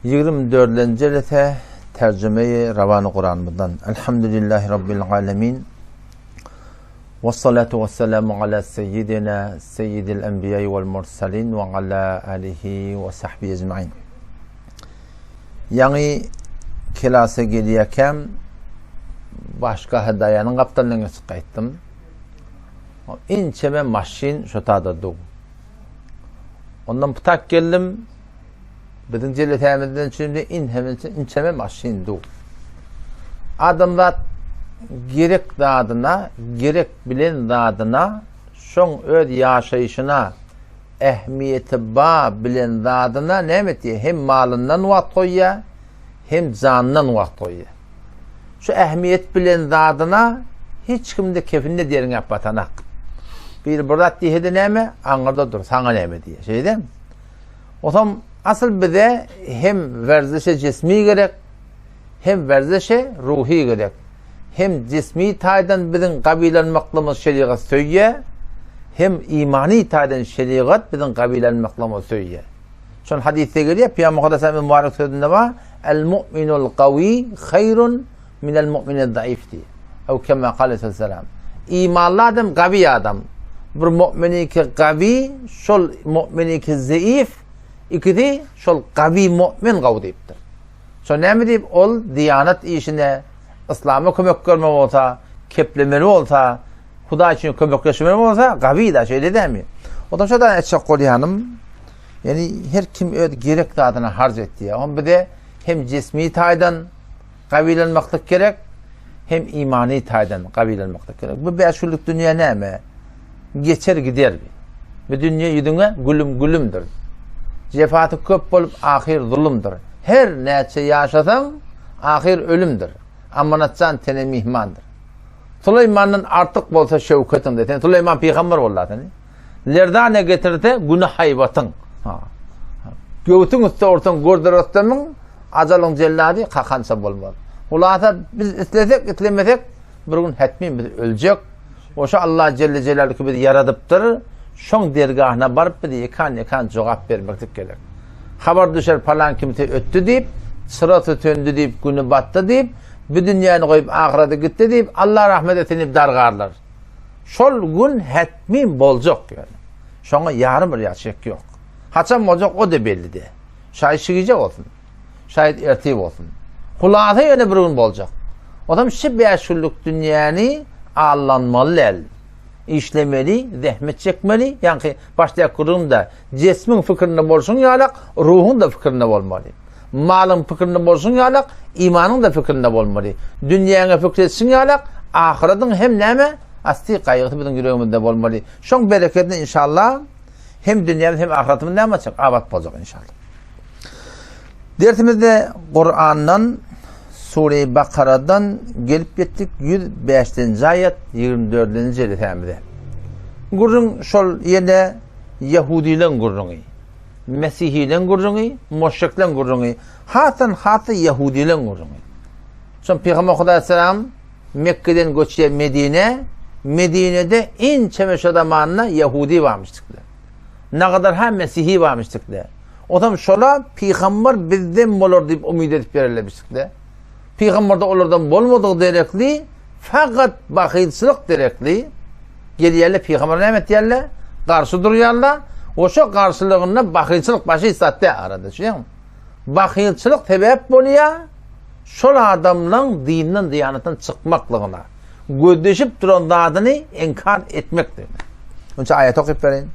24-nji jelese terjümeyi Rawany Kuranymyzdan. Elhamdülillahi Rabbil alemin. Ve salatu ve selamu ala seyyidina seyyidil enbiya vel mursalin ve ala alihi ve sahbihi ecmain. Ýaňy kelasa gelýärkäm başga hadaýanyň gapdalyndan geçip gaýtdym. Inçeme maşyn şo tada dur. Ondan pytak geldim. Biziň jelesämizden üçin inçeme inçeme maşyn dur. Adamzat gerek zadyna, gerek bilen zadyna, şoň öz ýaşaýşyna ähmiýeti ba bilen zadyna näme etýär? Hem malyndan wagt goýýar, hem janyndan wagt goýýar. Şu ähmiýet bilen zadyna hiç kimde kefinde deriňäp batanak. Biri bir zat diýse-de näme? Aňyrda dur, saňa näme diýýär. Şeýdem. Otam asyl bize hem werzişe jismi gerek, hem werzişe ruhy gerek. Hem jismi taýdan biziň gabylanmaklygymyz şerigat söýýär, hem imany taýdan şerigat biziň gabylanmaklygymyzy söýýär. Şol hadysda gelýär, Pygamber Muhammed sallallahu mübarek sözünde bar, El mu'minul gawi haýrun minel mu'minid zaif diýýär. Ew kema kale sallallahu Imanly adam gawi adam. Bir mu'miniki gawi, şol mu'miniki zeif, ikisi şol gawi mu'min gawy diýipdir. Şo näme diýip, ol diýanat işine, yslama kömek görme bolsa, keplemeli bolsa, Hudaý üçin kömekleşmeli bolsa, gawy-da, şeýle dämi? Ondan şo da etjek bolýanym, ýani her kim öz gerek zadyna harç etýär. Oňa bize hem jismi taýdan gawylanmaklyk gerek, hem imany taýdan gawylanmaklyk gerek. Bu bäş günlük dünýä näme? Geçer gider. Bu dünýe ýüzüňe gülüm gülümdir. Jefasy köp bolup ahyr zulumdyr. Her näçe ýaşasaň, ahyr ölümdir. Amanatjan tene myhmandyr. Suleýmandan artyk bolsa şöwketiň de. Sen Suleýman pygamber boldy seni. Lerdane getirse güne haýbatyň. Ha. Göwsüň üstü ortaň gördür ösdemiň, ajalyň jellady kakança bolmaz. Hulasa biz islesek, islemesek bir gün hetmi biz öljek. Oşa Allah Celle Celaluhu bizi ýaradypdyr. Şoň dergahyna baryp biz ýekan-ýekan jogap bermeklik gerek. Habar düşer palan kimse ötdi diýip, çyrasy söndi diýip, güni batdy diýip, bu dünýäni goýup ahyrete gitdi diýip, Allah rahmet etsin diýip dargarlar. Şol gün hetmi boljak ýöne. Şoňa ýarym bir ýaşyk ýok. Haçan boljak o-da belli däl. Şaýt şu gije bolsun. Şaýat ertir bolsun. Hulasa ýöne bir gün boljak. Otam şu bäş günlük dünýäni allanmaly däl. Işlemeli, zähmet çekmeli, ýaňky başdaky gürrüňde jesmiň pikirinde bolşuň ýalak, ruhuň-da pikirinde bolmaly. Malyň pikirinde bolşuň ýalak, imanyň-da pikirinde bolmaly. Dünýäňe pikir etşiň ýalak, ahyradyň hem näme? Asty gaýgysy biziň ýüregimizde bolmaly. Şoň berekedine inşallah hem dünýämiz hem ahyratymyz näme boljak? Abat boljak inşallah. Dersimizde Kur'andan Sure-i Bakaradan gelip ýetdik 105-nji aýat 24-nji jelesämize. Gürrüň şol ýene ýehudileň gürrüňi, mesihileň gürrüňi, müşrikleň gürrüňi, hasdan has-da ýehudileň gürrüňi. Şol Pygamber Hudaý salam Mekgeden göçýär Medine, Medinede inçeme şo zamanda ýehudi barmyşdyklar. Nagadar ha mesihi barmyşdyklar. Otam şola pygamber bizden bolar diýip umyt edip bererlermişdikler. Pygamber-de olardan bolmadygy derekli, fakat bahylçylyk derekli gelýärler pygamber näme etýärler? Garşy durýarlar. Oşa garşylygynda bahylçylyk başy zatda arada, düşünýäňmi? Bahylçylyk sebäp bolýar şol adamlaň dinden diýanatdan çykmaklygyna. Gözleşip duran zadyny inkar etmekdir. Onça aýat okyp bereýin.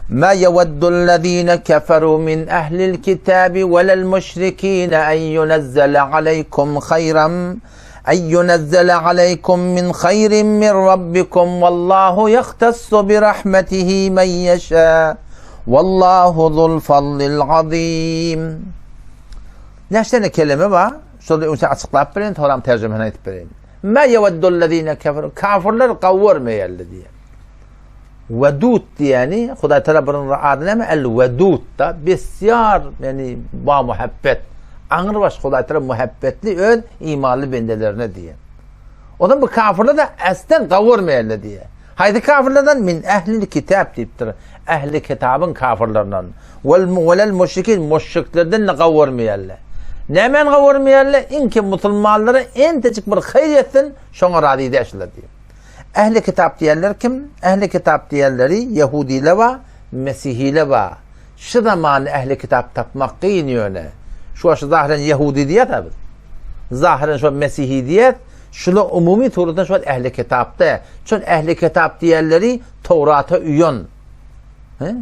Ma yewaddullezine keferu min ehlil kitabi velel müşrikine en yunezzele aleykum hayran en yunezzele aleykum min hayrin min rabbikum vallahu yahtassu bi rahmetihi men yeşâ vallahu zul fadlil azim. Näçe kelime bar? Şony öňçe açyklap bereýin, soňram terjimesini aýdyp bereýin. Ma yewaddullezine keferu. Kafirler gawy görmeýärler diýýär. Wedud diýeni Hudaý Teala birin ady näme? El Wedud da besýar, ýani ba muhabbet. Aňrybaş Hudaý Teala muhabbetli öz imanly bendelerine diýýär. Ondan bu kafirler de aslen gawy görmeýärler diýýär. Haýsy kafirlerden? Min ehlil kitap diýipdir. Ehli kitabyň kafirlerinden. Wal welel müşrikin müşriklerden de gowurmaýarlar. Nämen gowurmaýarlar? Iňki musulmanlara entejik bir haýyr etsin, şoňa razy dälşiler diýip. Ehli kitap diýenler kim? Ehli kitap diýenleri ýehudiler bar, mesihiler bar. Şu zaman ehli kitap tapmak kyn ýöne. Şu wagt zahyren ýehudi diýýäs biz. Zahyren şu mesihi diýýäs. Şular umumy suratda şu ehli kitapda. Çün ehli kitap diýenleri Towrata uýan. He?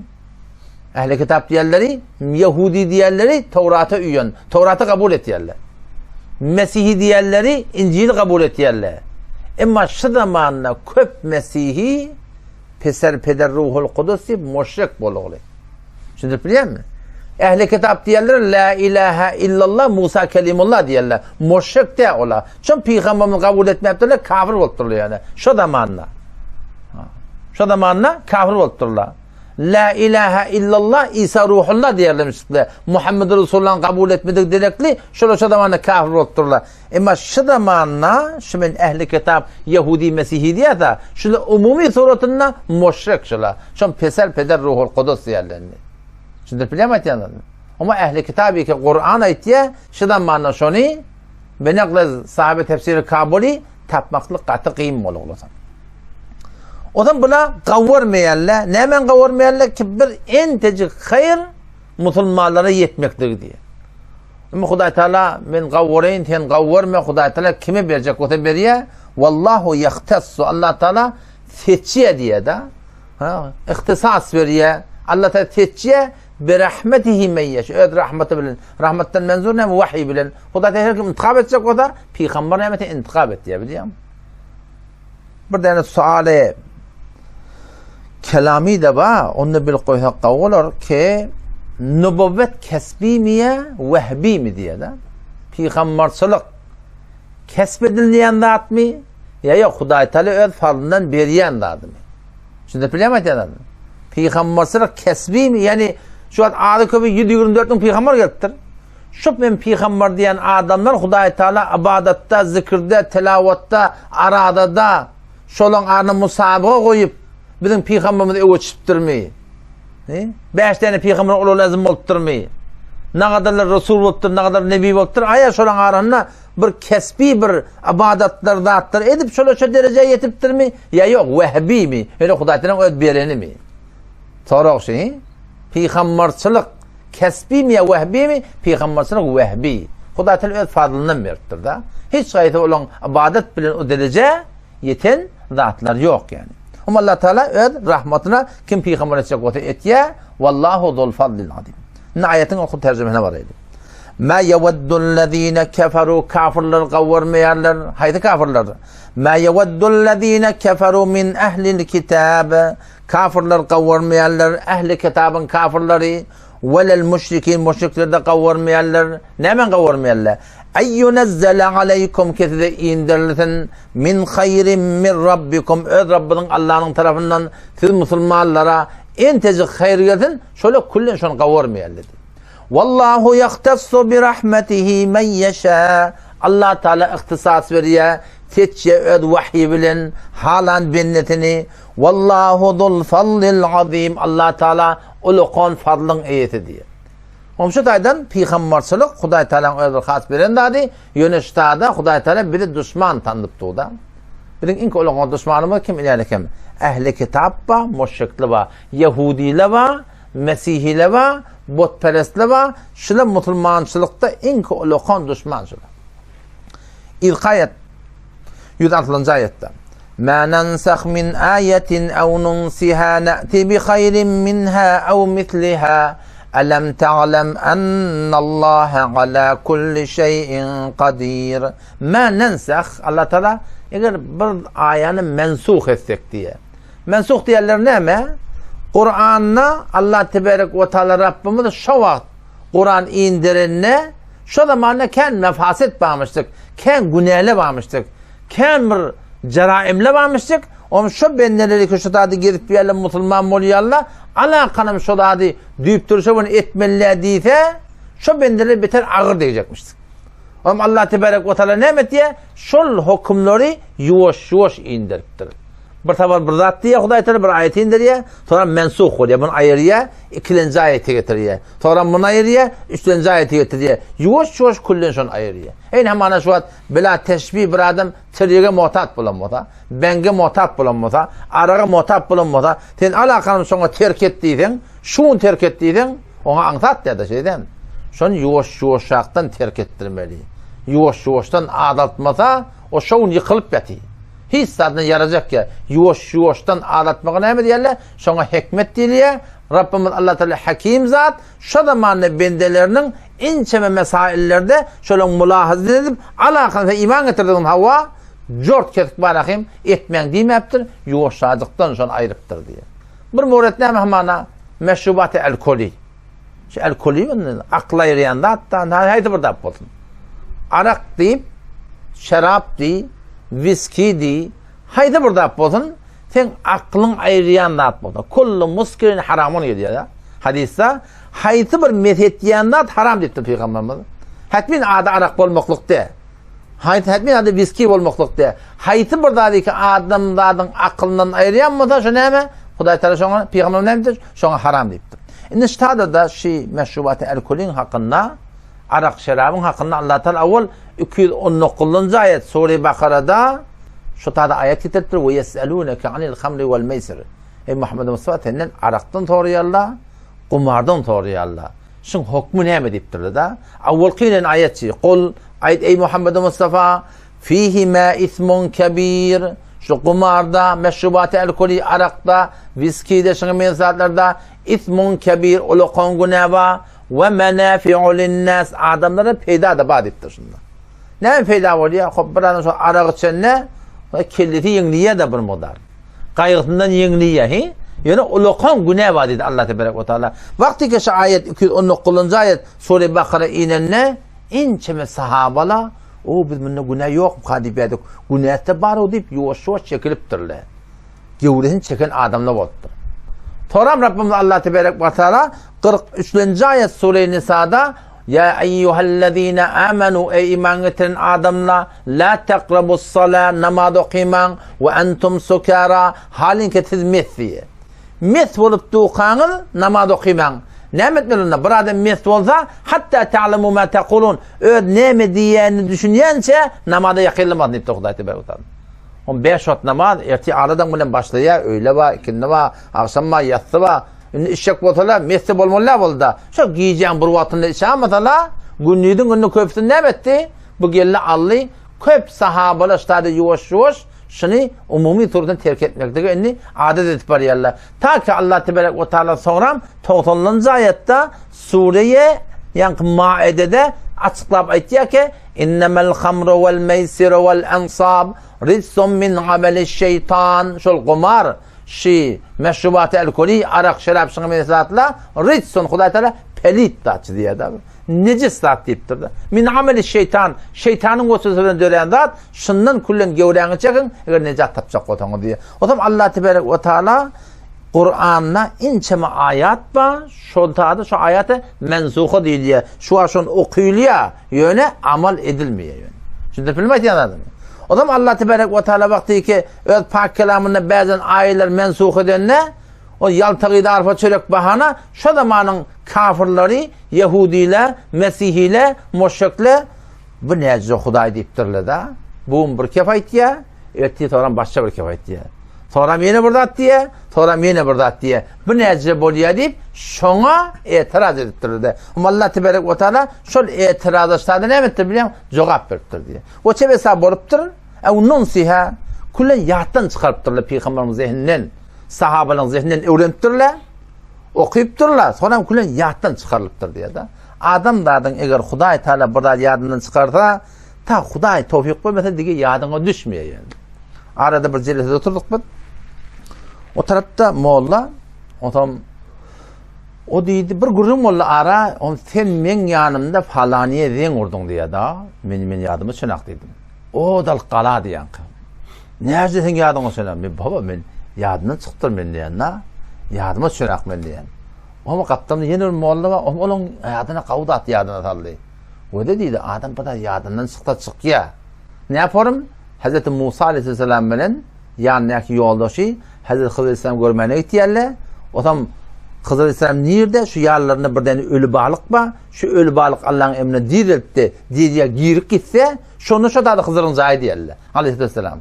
Ehli kitap diýenleri, Ýehudi diýenleri Towrata uýan, Towraty kabul etýärler. Mesihi diýenleri Injili kabul etýärler. Emma şu zamanda köp Mesihi Peser Peder Ruhul Kudus diýip müşrik bolugly. Düşündirip bilýärmi? Ehli kitap diýenler la ilaha illallah Musa kelimullah diýenler. Müşrik de ola. Çün pygamberimizi kabul etmäpdirler, kafir bolupdyrlar ýöne. Şu zamanda. Şu zamanda kafir bolupdyrlar. La ilaha illallah İsa ruhullah diýerler müşrikler. Muhammed Resulullah'y kabul etmedik direkli şolar şu zamanda kafir bolupdyrlar. Emma şu zamanda şu men ehli kitap Yahudi Mesihi diýerse, şular umumy suratynda müşrik şular. Şon peser peder ruhul kudus diýerler. Düşündirip bilýärmi aýtýanlarymy? Amma ehli kitap ki Kur'an aýtýar, şu zamanda şony Benekle sahabe tefsiri Kabuli tapmaklyk gaty kyn boluglasam. Ozan bula gawurmaýarlar. Nämen gawurmaýarlar ki bir entejik haýyr musulmanlara ýetmekligi diýe. Emma Hudaý Taala men gawuraýyn, sen gawurma, Hudaý Taala kime berjek bolsa berýär. Wallahu yahtassu. Allah Taala seçýär diýe-de. Ha, ihtisas berýär. Allah Taala seçýär bi rahmetihi men yeş. Öz rahmeti bilen. Rahmetden menzur näme? Wahiy bilen. Hudaý Taala her kim intikap etjek bolsa, pygamber näme intikap etýär, bilýärmi? Bir däne sualy kelami de bar, onda bilip goýsak gowy bolar ki, nübüwwet kesbimi ýa wehbimi diýýär-de. Pygamberçilik kesp edilýän zatmy ýa ýok Hudaý Taala öz fazlyndan berýän zadymy? Düşündirip bilýärmi aýtýan zadymy? Pygamberçilik kesbimi, ýagny şu wagt azy köpi 124 müň pygamber gelipdir. Şu men pygamber diýen adamlar Hudaý Taala ybadatda, zikirde, tilawatda, aradada şolaň aryna musabaga goýup biziň pygamberimizi öwe çypdyrmy? He? Bäş däne pygamber ulul azm bolupdyrmy? Nagadarlar resul bolupdyr, nagadar nebi bolupdyr. Aýa şolaň arasynda bir kesbi bir ybadatlar zatlar edip şola şo derejä ýetipdirmi? Ýa ýok, wehbimi? Ýöne Hudaý Taala öz berenimi? Sorag şu. Pygamberçilik Kesbimi ýa wehbimi? Pygamberçilik wehbi. Hudaý Teala öz fazlyndan beripdir-da. Hiç haýsy olaň ybadat bilen o derejä ýeten zatlar ýok ýani. Hem Allah Teala öz rahmatyna kim pygamber etjek bolsa etýär. Wallahu zul fazlil azim. Indi aýatyň okup terjimesine baraýly. Ma yawaddullazina kafaru kafirler gawurmaýarlar. Haýsy kafirler? Ma yawaddullazina kafaru min ahlil kitab. Kafirler gawurmaýarlar, ähli kitabyň kafirleri, welel müşrikin, müşrikler-de gawurmaýarlar. Näme gawurmaýarlar? Ay yunazzala aleýkum ki size indirilsin min haýrin min rabbikum öz Rabbynyň Allanyň tarapyndan siz musulmanlara entejik haýyr gelsin, şola küllen şony gawurmaýarlar. Wallahu yahtassu bi rahmetihi men ýeşa. Allah Taala ihtisas berýär, seçýär öz wahýy bilen halan bendesini. Wallahu zul fazlil azim. Allah Taala ulukan fazlyň eýesi diýýär. Onuň şu taýdan pygamberçilik Hudaý Taalanyň öz bir has beren zady, ýöne şu taýda Hudaý Taala bizi duşman tanypdy da. Biziň iň ulukan duşmanymyz kim ileri kim? Ähli kitap ba, müşrikler ba, ýehudiler ba, mesihiler ba, butperestler ba, şular musulmançylykda iň ulukan duşman şular. Yzky aýat 106-njy aýatda Ma nansah min ayatin aw nunsiha na'ti bi haýrin minha aw misliha Alam ta'lam annallaha ala kulli şeyin qadir Ma nansah Allah Taala eger bir aýany mensuh etsek diýe. Mensuh diýenler näme? Kur'anda Allah tebarek we taala Rabbimiz şo wagt Kur'an indirende Şo zamanda kän mefasit barmyşdyk, kän günäler barmyşdyk, kän bir jeraimler barmyşdyk. Onuň şo bendeleri ki şu zady gezip ýerler musulman bolýarlar, alakanam şo zady düýpdürşe bilen etmeliler diýse, şo bendeler beter agyr degjekmişdik. Onuň Allah tebarek we taala näme etýär? Şol hökümleri ýuwaş-ýuwaş indiripdir. Bir sapar bir zat diýýär Hudaý Teala bir aýaty inderýär, soňra mensuh bolýar. Muny aýyrýar, ikilenji aýaty getirýär. Soňra muny aýyrýar, üçlenji aýaty getirýär. Ýuwaş-ýuwaş küllen şony aýyrýar. Eýni hamana şu wagt bila teşbih bir adam tirýege muhtat bolan bolsa, beňge muhtat bolan bolsa, araga muhtat bolan bolsa, sen alakanym şoňa terk et diýseň, şu gün terk et diýseň, oňa aňsat däl-de şeýdem. Şony ýuwaş-ýuwaşrakdan terk etdirmeli. Ýuwaş-ýuwaşdan azaltmasa, o şo gün ýykylyp ýatyr. Hiç zadyna ýarajak ýa. Ýuwaş-ýuwaşdan azaltmaga näme diýerler? Şoňa hikmet diýilýär. Rabbymyz Allah Teala Hakim zat, şo zamanda bendeleriniň inçeme mesaillerde şolaryň mulahazasyny edip, alakan sen iman getirdigiň hawa, jort kesik barahym etmäň diýmäpdir, ýuwaşajykdan şony aýrypdyr diýýär. Bir muret näme hamana meşrubaty alkoli. Şu alkoli akyl aýyrýan zat da, haýsy bir zat bolsun. Arak diýip, şerap diý, wiski diý, haýsy bir zat bolsun, seň aklyň aýyrýan zat bolsa. Kullu muskirin haramun gelýär. Hadysda haýsy bir mes etýän zat haram diýipdir pygamberimiz. Hatmin ady arak bolmaklyk däl. Haýsy hatmin ady wiski bolmaklyk däl. Haýsy bir zady ki adam zadyň akylyndan aýyrýan bolsa, şo näme? Hudaý Taala şoňa pygamberimiz näme diýipdir? Şoňa haram diýipdir. Indi ştada-da şi meşrubaty alkolin hakynda Arak şerabyň hakynda Allah Taala awal 219-njy aýat Sure Bakarada şu tada aýat getiripdir we yeseluneke anil hamri wal meysir. Ey Muhammed Mustafa senden arakdan soraýarlar, gumardan soraýarlar. Şuň hukmy näme diýipdirler da. Awalky inen aýatçy Kul aýt ey Muhammed Mustafa fihi ma ismun kebir. Şu gumarda, meşrubat alkoli, arakda, viskide, şuňa meňzeş zatlarda ismun kebir, ulakan günä bar. We menafi'u linnas adamlara peýda-da bar diýipdir şunda. Näme peýda bolýar? Hop bir adam şo arak içende kellesi ýeňleýär-de bir mukdar. Gaýgysyndan ýeňleýär, he? Ýöne ulakan günä bar diýdi Allah tebarek we taala. Wagty ki şu aýat 219-njy aýat Sure Bakara inende ençeme sahabalar o biz munda günä ýokmyka diýip ýadyk. Günäsi bar-ow diýip ýuwaş-ýuwaş çekilipdirler. Gewresini çeken adamlar bolupdyr. Soram Rabbimiz Allah teberek we taala 43-nji aýat Sure Nisada Ya eyyuhellezine amenu ey iman getiren adamlar la taqrabus sala namaz okymaň we entum sukara halinki siz mes diýe. Mes bolup dukaňyz namaz okymaň. Näme etmeli onda? Bir adam mes bolsa hatta ta'lemu ma taqulun öz näme diýýänini düşünýänçe namaza ýakynlamasyn diýipdir Hudaý teberek we taala. On bäş wagt namaz ertir aladaň bilen başlaýar, öýle bar, ikindi bar, agşam bar, ýassy bar. Indi içjek bolsalar, mesde bolmaly däl boldy-da. Şo gijäň bir wagtynda içämesala, gündiziň gününiň köpüsini näme etdi? Bu geldi aldy. Köp sahabalar ştada ýuwaş-ýuwaş şuny umumy suratda terk etmeklige indi adat edip barýarlar. Ta ki Allah tebarek we taala soňram togsanynjy aýatda Sureýe ýaňky Maidede açyklap aýtýar ki, Innemel hamru wel meýsiru wel ensab rijsun min ameliş şeýtan. Şol gumar, şi, meşrubaty alkoli, arak, şerap şuňa meňzeş zatlar rijsun Hudaý Teala pelit zat diýýär-de. Nejis zat diýipdir-de. Min ameliş şeýtan, şeýtanyň weswesesi bilen dörän zat, şundan küllen gewräňi çekiň, eger nejat tapjak bolsaňyz diýýär. O zaman Allah tebarek we taala Kuranda inçeme aýat bar, şol tada şu aýata mensuha diýilýär. Şu wagt şony okylýar, ýöne amal edilmeýär ýöne. Düşündirip bilmedim aýdýan zadymy. O zaman Allah tebarek we taala wagty ki öz pak kelamynda bäzen aýalar mensuh edende, o ýaltagyda arpa çörek bahana şo zamanyň kafirleri, ýehudiler, mesihiler, müşrikler bu näce Hudaý diýipdirler-de. Bu gün bir kef aýtýar, Ertir soram başga bir kep aýtýar. Soram ýene bir zat diýýär, soram ýene bir zat diýýär. Bu näce bolýar diýip, şoňa etiraz edipdirler. Amma Allah tebarek we taala şol etiraza şada näme etdir bilýäň? Jogap beripdir diýýär. O çebesa bolupdyr. Ew nunsiha küllen ýatdan çykarypdyrlar pygamberimiz zehninden, sahabalaryň zehninden öwrenipdirler. Okypdyrlar, soram küllen ýatdan çykarylypdyr diýýär-de. Adam zadyň eger Hudaý Taala bir zat ýadyndan çykarsa, Ta Hudaý towfyk bermese dige ýadyňa düşmeýär ýöne. Arada bir jelesede oturdyk biz. O tarapda molla, onsoň o diýdi, bir gürrüň boldy ara, on sen meň ýanymda falaniýe zeň urduň diýýär-da. Men men ýadyma düşenak diýdim. O dal gala diýýänka. Näce sen ýadyňa düşenak? Men baba men ýadymdan çykypdyr men diýen-da. Ýadyma düşenak men diýen. Oňa gapdalda ýene bir molla bar, onuň ýadyna gawy zat ýadyna saldy. Wede diýdi, adam bir zat ýadyndan çyksa çykýar. Näporym? Hazreti Musa aleyhisselam bilen ýanyndaky ýoldaşy Hezreti Hydyr aleyhisselam görmäne gitýärler. Otam Hydyr aleyhisselam nirde? Şu ýanlarynda bir däne öli balyk bar. Şu öli balyk Allaň emrine direlipdi. Derýa girip gitse, şonda şo zady Hydyryň jaýy diýerler. Aleyhisselam.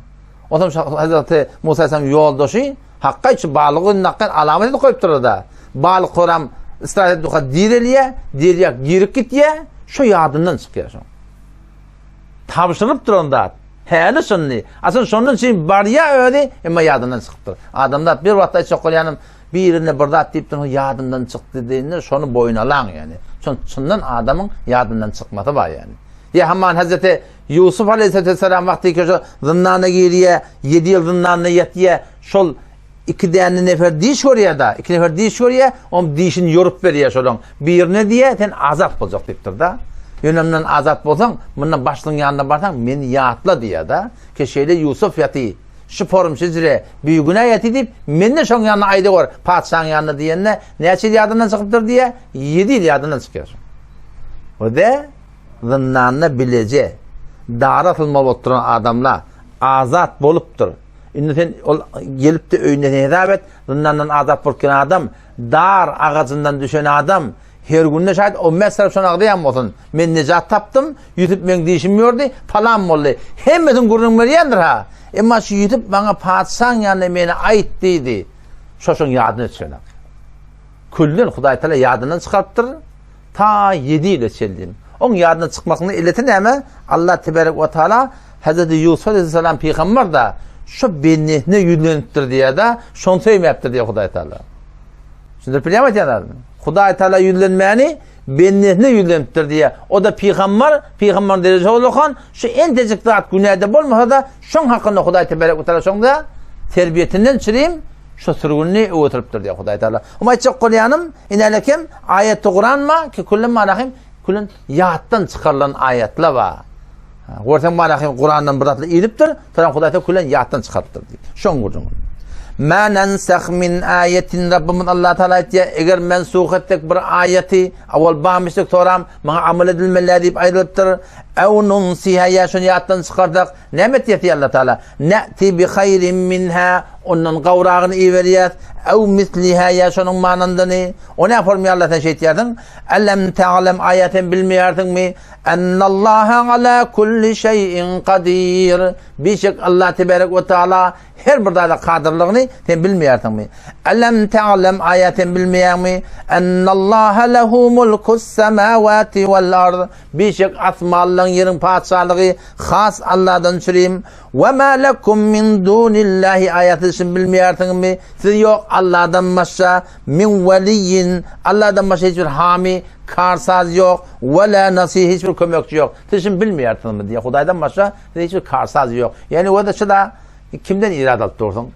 Otam şu Hazreti Musa aleyhisselam ýoldaşy Hakga şu balygy ynakdan alamat edip goýupdyr-da. Balyk soram istirahat edip durka direlýär, derýa girip gitýär, şo ýadyndan çykýar şoň. Tabşyrylyp duran zat. Häli şuny. Aslynda şondan üçin barýar özi, emma ýadyndan çykypdyr. Adamzat bir wagtda aýtjak bolýanym, birine bir zat diýip dursa ýadyndan çykdy diýende şony boýun alaň ýani. Şon çyndan adamyň ýadyndan çykmasy bar ýani. Ýa haman Hazreti Ýusuf aleyhisselam wagty ki şo zyndana girýär, 7 ýyl zyndanda ýatýar, şol iki däne nefer diş görýär-da, iki nefer diş görýär, oň dişini ýorup berýär şolaň. Birine diýýär, sen azat boljak diýipdir-da. Ýöne mundan azat bolsaň, mundan başlygyň ýanyna barsaň, meni ýatla diýýär-da. Ki şeýle Ýusuf ýaty, şu forum şejre, bigünä ýaty diýip, meni-de şoň ýanyna aýda gör, patyşaň ýanyna diýende, näçe ýyl ýadyndan çykypdyr diýýär, ýedi ýyl ýadyndan çykýar. O-da zyndanda bileje, dara asylmaly bolup duran adamlar azat bolupdyr. Indi sen ol gelip-de öýünde sen hesap et, zyndandan azat bolup gelen adam, dar agajyndan düşen adam, her günde şaýat o mesele şony agzaýan bolsun. Men nejat tapdym, Ýusup meň dişimi ýordy, palan boldy. Hemmesini gürrüň berýändir ha. Emma şu Ýusup maňa patyşaň ýanynda meni aýt diýdi. Şo şoň ýadyna düşenok. Külden Hudaý Taala ýadyndan çykarypdyr. Ta ýedi ýyla çenli. Oň ýadyndan çykmasynyň illeti näme? Allah teberek we taala Hezreti Ýusup aleyhisselam pygamber da şu bendesine ýüzlenipdir diýýär-de, şony söýmäpdir diýýär Hudaý Taala. Düşündirip bilýärmi aýtýan zadymy? Hudaý Taala ýüzlenmäni bendesine ýüzlenipdir diýýär. O-da pygamber, pygamber derejesi olakan, şu entejik zat günäde bolmasa-da, şoň hakynda Hudaý teberek we taala şoňda terbiýetinden çirim şu sürgünni öwütiripdir diýýär Hudaý Taala. Hem aýtjak bolýanym, inälekem aýaty Kuran ma ki küllen manahim küllen ýatdan çykarylan aýatlar bar. Görseň manahim Kurandan bir zatlar inipdir, soň Hudaý Taala küllen ýatdan çykarypdyr diýip. Şoň gürrüňi. Ma nansah min aýatin Rabbimiz Allah Taala aýtýar, eger mensuh etsek bir aýaty, awal bamyşdyk soram, maňa amal edilmeli diýip aýdylypdyr. Ew nunsiha ýa şony ýatdan çykarsak, näme etýär diýýär Allah Taala? Ne'ti bi haýrin minha, ondan gowragyny iberýäs, ew misliha ýa şonuň manandyny. O näme formy Allah sen şeýtýärsiň? Elem ta'lem aýa sen bilmeýärsiňmi? Ennallaha ala kulli şeýin kadir. Bişek Allah teberek we taala her bir zada kadyrlygyny sen bilmeýärsiňmi? Elem ta'lem aýa sen bilmeýäňmi? Ennallaha lehu mulkus semawati wal ard. Bişek asmanlaryň ýeriň patyşalygy has Allahdan çürim. We ma lekum min dunillahi aýaty şun bilmeýärsiňizmi? Siz ýok Allahdan başga min weliýin, Allahdan başga hiç bir hamy, karsaz ýok, we la nasir hiç bir kömekçi ýok. Siz şun bilmeýärsiňizmi diýýär. Hudaýdan başga size hiç bir karsaz ýok. Ýani o-da şuda kimden irad alyp dursuň?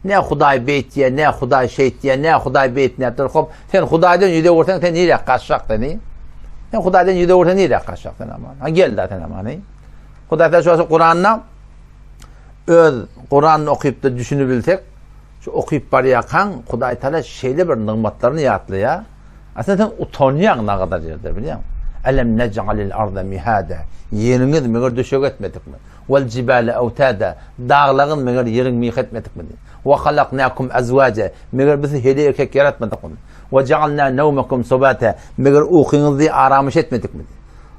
Ne Hudaý beýt diýýär, ne Hudaý şeýt diýýär, ne Hudaý beýt näpdir. Hop, sen Hudaýdan ýüz öwürseň sen nirä gaçjak seni? Sen Hudaýdan ýüz öwürseň nirä gaçjak sen aman? Ha gel-de sen aman. Hudaý Taala şu Kuranda öz Kuranyny okyp da düşünibilsek, şu okyp barýarkaň Hudaý Taala şeýle bir nygmatlaryny ýatlaýar. Aslynda sen utanýaň nagadar ýerde bilýäň. Elem nec'alil arda mihada. Ýeriňiz meger düşek etmedikmi? Wal jibale awtada. Daglaryň meger ýeriň mih etmedikmi? Wa halaknakum azwaja. Meger bizi hele erkek ýaratmadykmy? Wa ja'alna nawmakum subata. Meger ukyňyzy aramyş etmedikmi?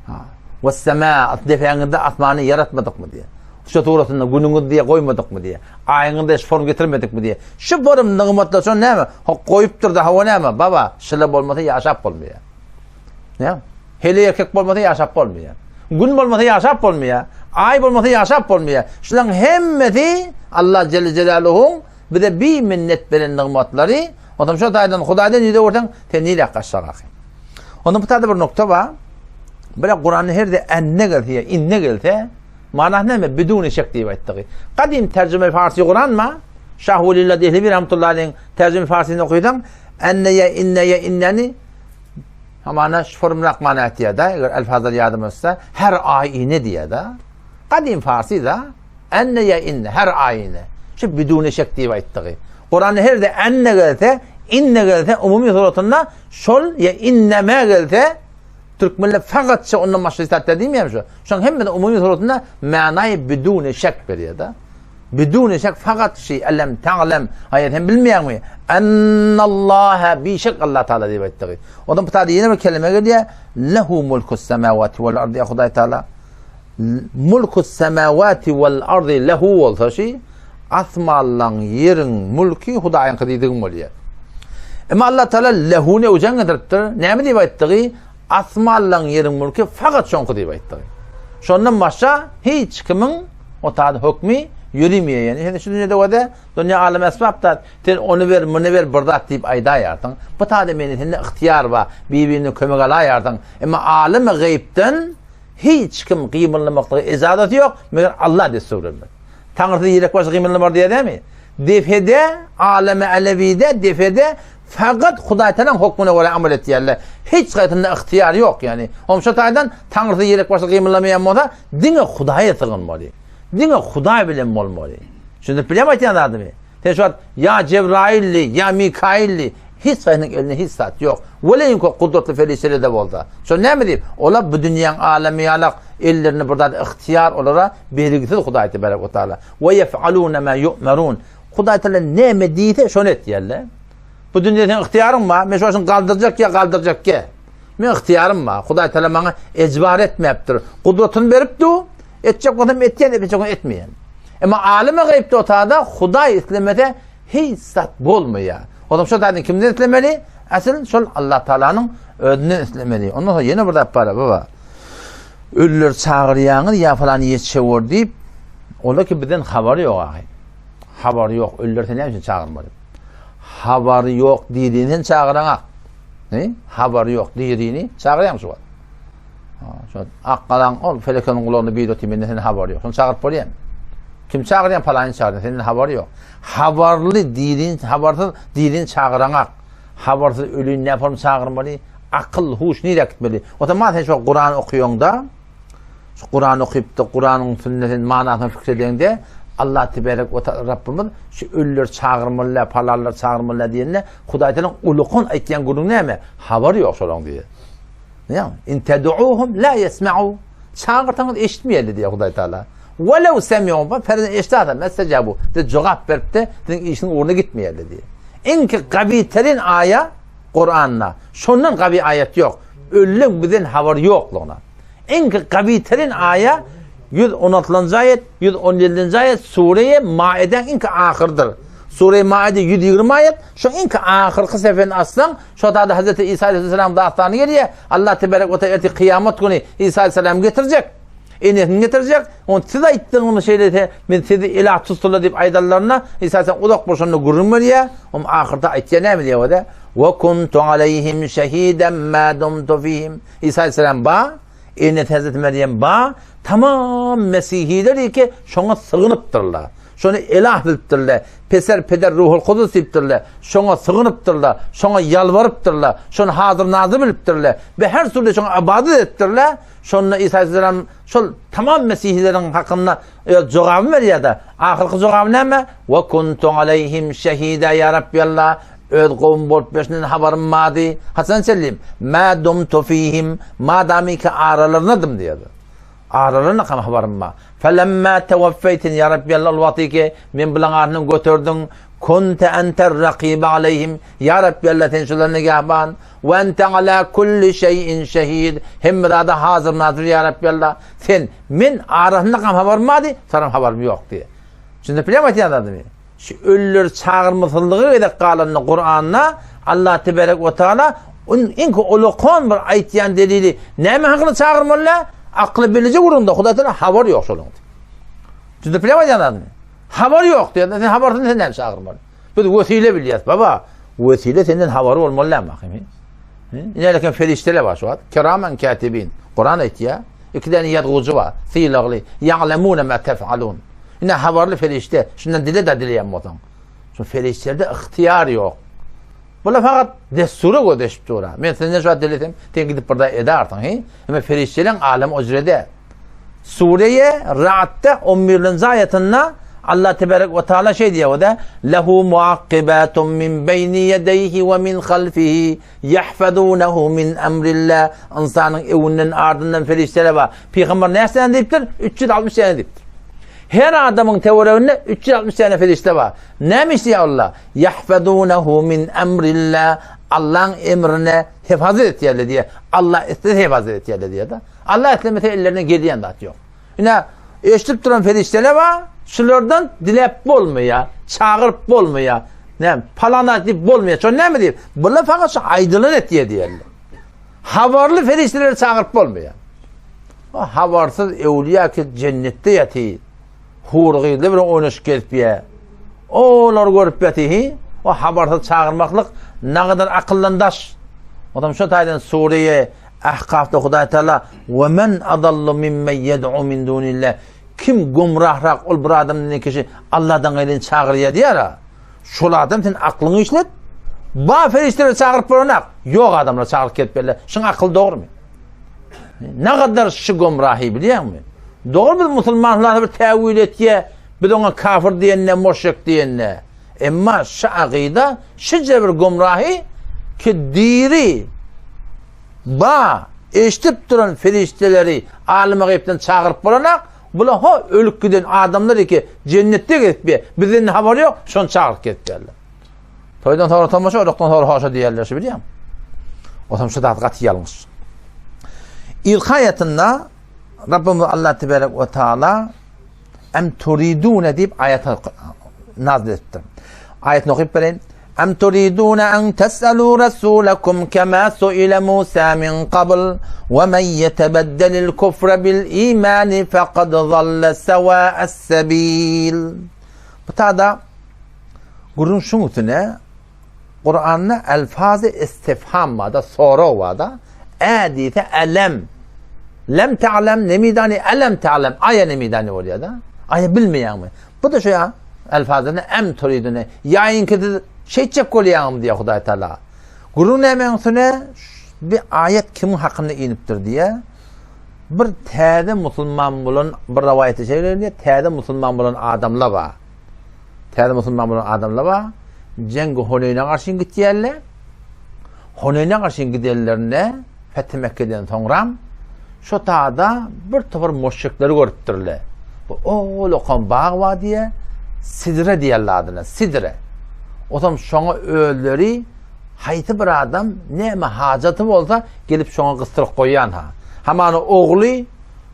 Ha. We sema depäňizde asmany ýaratmadykmy diýe. Şu surasynda günüňiz diýe goýmadykmy diýe. Aýyňyzda şu form getirmedikmi diýe. Şu form nygmatlar şo näme? Hok goýupdyr da hawa näme? Baba, şyla bolmasa ýaşap bolmaýar. Näme? Hele erkek bolmasa ýaşap bolmaýar. Gün bolmasa ýaşap bolmaýar. Aý bolmasa ýaşap bolmaýar. Şularyň hemmesi Allah Celle Celaluhuň bize bi minnet beren nygmatlary. Ondan şo taýdan Hudaýdan ýüz öwürseň, sen nirä gaçjak ahy? Onda bu taýda bir nokta bar. Bir Kuranda her de enne gelse ýa inne gelse, manasy näme? Biduni şek diýip aýtdygy. Gadym terjüme farsy Kuran ma? Şah Welillah Dehlewi rahmetullahi aleyh terjüme farsyny okysaň, enne ýa inne ýa inneni hamana şu formulak mana aýtýar-da, eger elfazlar ýadyma düşse, her aýine diýýär-de. Gadym farsy da. Enne ýa inne, her aýine. Şu biduni şek diýip aýtdygy. Kuranda her de enne gelse, inne gelse, umumy suratynda şol ýa inneme gelse, türkmenler fakat ondan başga zat diýmeýär şu. Şoň hemmesi umumy suratynda manaýy biduni şek berýär-de. Biduni şek fakat şi elem ta'lem. Aýa sen bilmeýäňmi? Ennallaha bişek Allah Taala diýip aýtdygy. Ondan bu taýda ýene bir kelime gelýär. Lehu mulkus semawati wal ardi Hudaý Taala. Mulkus semawati wal ardi lehu bolsa şi asmanlaň ýeriň mulki Hudaýyňky diýdigim bolýar. Emma Allah Taala lehuny öwjen getiripdir. Näme diýip aýtdygy? Asmanlaň ýeriň mulki fakat şoňky diýip aýtdygy. Şondan başga hiç kimiň o taýda hökmi ýörimeýär. Ýani sen şu dünýede wada dünýä alem esbap da sen ony ber, muny ber bir zat diýip aýdaýarsyň. Bu taýda meni sende ygtyýar bar, bir-birinden kömek alaýarsyň. Emma alemi gaýypdan hiç kim gymyldamaklyga ejazasy ýok, meger Allah dessur bermez. Taňrysy ýelek başy gymyldamar diýýär dämi? Defede, alemi alewide, defede fakat Hudaý Tagalaň hukmuna görä amal etýärler. Hiç haýsynda ygtyýar ýok, ýani. Oň şo taýdan Taňrysy ýelek başy gymyldamaýan bolsa, diňe Hudaýa sygynmaly. Diňe Hudaý bilen bolmaly. Düşünip bilýärmi aýtýan zadymy? Sen şu wagt ýa Jebraýylly, ýa Mikaýylly, hiç haýsynyň elinde hiç zat ýok. Weleýin köp gudratly perişdeler-de bolsa. Şo näme diýip, olar bu dünýäň alamy ýalak, ellerinde bir zat ygtyýar olara bergisiz Hudaý tebarek we taala. We yef'aluna ma yu'merun. Hudaý taala näme diýse şony etýärler. Bu dünýede seň ygtyýaryň bar. Men şu başyny galdyrjak ýa galdyrjak ýa. Men ygtyýarym bar. Hudaý taala maňa ejbar etmäpdir. Gudratyny berip dur. Etjek bolsam etýän, etmejek bolsam etmeýän. Emma aleme gaýypda otada Hudaý islemese hiç zat bolmaýar. Olam şo zadyny kimden islemeli? Asyl şol Allah Taalanyň özünden islemeli. Ondan soň ýene bir zat bar, baba. Ölüleri çagyrýaňyz ýa falan ýetişewor diýip, ola ki bizden habary ýok ahy. Habary ýok, ölüleri sen näme üçin çagyrmaly? Habary ýok diýdiğini sen çagyraňak. Ne? Habary ýok diýdiğini çagyrýaň şu wagt. Şo akgalaň ol felekeniň gulagyna bir otyr, menden senden habary ýok. Şony çagyryp bolýarmy? Kim çagyrýan palany çagyrýan, senden habary ýok. Habarly diýdiğin, habarsyz diýdiğini çagyraňak. Habarsyz ölüni näme çagyrmaly? Akyl, huş nirä gitmeli? O zaman sen şu Kur'an okuýaňda, şu Kur'an okuyup da Kur'anyň sünnetin manasyny fikir edeňde Allah tebarek we taala Rabbimiz şu ölüleri çagyrmaly, palalary çagyrmaly diýende Hudaý Teala ulukan aýtýan gürrüň näme? Habary ýok şolaň diýýär. Näme? In ted'uhum la yesma'u. Çagyrsaňyz eşitmeýärler diýýär Hudaý Taala. Welew semi'u, ferzen eşitse mestejabu. Size jogap berip-de siziň işiň ugruna gitmeýärler diýýär. Iň ki gawy aýa Kur'anda. Şondan gawy aýat ýok. Ölüň bizden habary ýoklugyna. Iň ki gawy aýa 116-njy aýat, 117-nji aýat Sure-i Maide iň ki ahyrdyr. Sure-i Maide 120 aýat, şu iň ki ahyrky seferini açsaň, şo taýda Hazreti Isa aleyhisselam dastany gelýär. Allah tebarek we taala ertir kyýamat güni Isa aleyhisselam getirjek. Enesini getirjek. On siz aýtdyňyz şeýle men sizi ilah tutdular diýip aýdanlarynda Isa aleyhisselam uzak bir şonda gürrüň berýär. Om ahyrda aýtýar näme diýýär o-da? Wa kuntu aleyhim şehiden ma dumtu fihim. Isa aleyhisselam ba, enesi Hazreti Meryem ba, tamam mesihiler ki şoňa sygynypdyrlar. Şony elah bilipdirler. Peser, peder, ruhul kudus diýipdirler. Şoňa sygynypdyrlar. Şoňa ýalbarypdyrlar. Şony hazyr nazyr bilipdirler. Ve her türlü şoňa ibadet etdirler. Şonda Isa aleyhisselam şol tamam mesihileriň hakynda öz jogabyny berýär-de. Ahyrky jogaby näme? Ve kuntu aleyhim şehida ya Rabbi Allah. Öz gowum bolup berşinden habarym bardy. Haçan çenli? Ma dumtu fihim. Madamy ki aralarynadym diýýär. Aralarynda kam habarym bar. Felemma tewaffeyteni ya Rabbi Allah ol wagty ki men bulaň arasyndan göterdiň. Kunte enter rakibe aleyhim. Ya Rabbi Allah sen şulara nigahban. We ente ala kulli şeyin şehid. Hemme zada hazır nazır ya Rabbi Allah. Sen men arasynda kam habarym bardy, saram habarym ýok diýe. Şimdi bilýän aýtýan zadymy? Şu ölüleri çagyrmasyzlyga gezek galanda Kur'anda Allah tebarek we taala iň ulukan bir aýtýan delili näme hakyny çagyrmaly? Akly biliji gurunda Hudaý taala habar ýok şonuň. Düşünip bilýän aýdýan zadymy? Habar ýok diýende sen habarsyny sen näme çagyrmaly? Biz wesile bilýäs baba. Wesile senden habary bolmaly näme bakayım? Ine perişdeler bar şu wagt. Kiraman katibin. Kur'an aýtýar. Iki däne ýazgyjy bar. Sylagly. Ýa'lemune ma tef'alun. Ine habarly perişde. Şundan dile de dileýän bolsaň. Şu perişdelerde ygtyýar ýok. Bular fakat dessura gözeşip dur. Men senden şu dilesem, sen gidip burada edersiň, he? Eme perişdeleň alem ojrede. Sure-i Ra'dda 11-nji aýatynda Allah tebarek we taala şey diýýär o da lehu muaqibatun min beýni ýedeyhi we min halfihi ýahfazunahu min emrillah. Ynsanyň öňünden ardyndan perişdeler bar. Pygamber näçe däne diýipdir? 360 däne diýipdir. Her adamyň töwereginde 360 tane perişde bar. Näme işleýär olar? Yahfazunahu min emrillah. Allaň emrine hefazat etýärler diýýär. Allah islese hefazat etýärler diýýär-de. Allah islemese ellerinden gelýän zat ýok. Ine, eşidip duran perişdeler bar, şulardan diläp bolmaýar, çagyryp bolmaýar. Näme, palan zat diýip bolmaýar. Şol näme diýip? Bular fakat şu aýdylan etýär diýerler. Habarly perişdeleri çagyryp bolmaýar. O habarsyz öwlüýä ki jennetde ýaty. Hur gyzly bilen oýnaşyp gezip ýa. Olary görüp ýaty hi. O habarsyz çagyrmaklyk nagadar akyldan daş. Odam şo taýdan suriye Ahkafda Hudaý Taala we men adallu mimmen yed'u min dunillah kim gumrahrak ol bir adam diýen kişi Allahdan gaýryny çagyrýar diýär. Şol adam sen aklyňy işlet. Ba perişdeleri çagyryp boranak. Ýok adamlar çagyryp gelip berler. Şuň akyl dogrymy? Ne kadar şu gumrahy bilýäňmi? Dogry biz musulmanlar bir täwil etýä, biz oňa kafir diýende, muşrik diýende. Emma şu agyda şije bir gumrahy ki diri ba eşidip duran perişdeleri alyma gaýypdan çagyryp bolanak, bula ho ölüp giden adamlar eke cennetde gezip bizden habary ýok, şony çagyryp gezip berler. Toýdan soňra tomaşa, olukdan soňra hoşa diýerler, şu bilýän. Otam şu zat gaty ýalňyş. Ilki aýatynda Rabbimiz Allah tebarek we taala Em turidune diýip aýat nazil etdi. Aýatyny okyp bereýin. Em turidune en teselu rasulakum kema suile Musa min qabl we men yetebeddelil kufre bil imani fekad zalle sewa'as sebil. Bu tada Gürrüň şuň üstüne Kuranda elfazy istifham bar da, sorag bar da. Ä diýse elem. Lem ta'lem nemidani elem ta'lem. Aýa nemidani bolýar da. Aýa bilmeýäňmi? Bu da şu ýa elfazyny em turidune. Ýaýynky siz şeýtjek bolýaňmy diýýär Hudaý Taala. Gürrüň nämäň üstüne? Bir aýat kimiň hakynda inipdir diýýär. Bir täze musulman bolan bir rowaýatda şeýle diýýär, täze musulman bolan adamlar bar. Täze musulman bolan adamlar bar. Jeňgi Huneýne garşy gitýärler. Huneýne garşy gidenlerinde Fethi Mekke'den soňram şo tada bir topar müşrikleri görüpdirler. Bu ol okan bag bar diýe, Sidre diýerler adyna, Sidre. Otam şoňa özleri haýsy bir adam näme hajaty bolsa gelip şoňa gysdyryp goýýan ha. Hamana ogly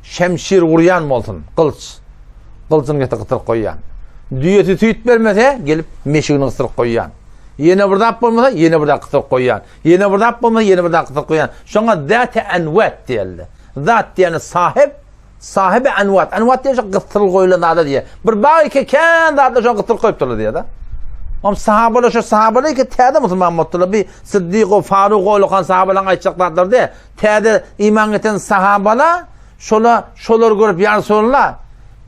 şemşir urýan bolsun, gylyç. Gylyjyny getirip gysdyryp goýýan. Düýesi süýt bermese, gelip meşigini gysdyryp goýýan. Ýene bir zat bolmasa, ýene bir zat gysdyryp goýýan. Ýene bir zat bolmasa, ýene bir zat gysdyryp goýýan. Şoňa zat-y enwat diýildi. Zat diýeni sahyp, sahyby enwat. Enwat diýen şo gysdyryl goýulan zada diýýär. Bir bag eke kän zatlar şoňa gysdyryp goýupdyrlar diýýär-de. Om sahabalar şo sahabalar ki täze musulman bolupdyrlar. Bir Siddiq o Faruk o sahabalaryň aýtjak zatlary diýýär. Täze iman getiren sahabalar Şola, şolary görüp, Ýa Resulallah,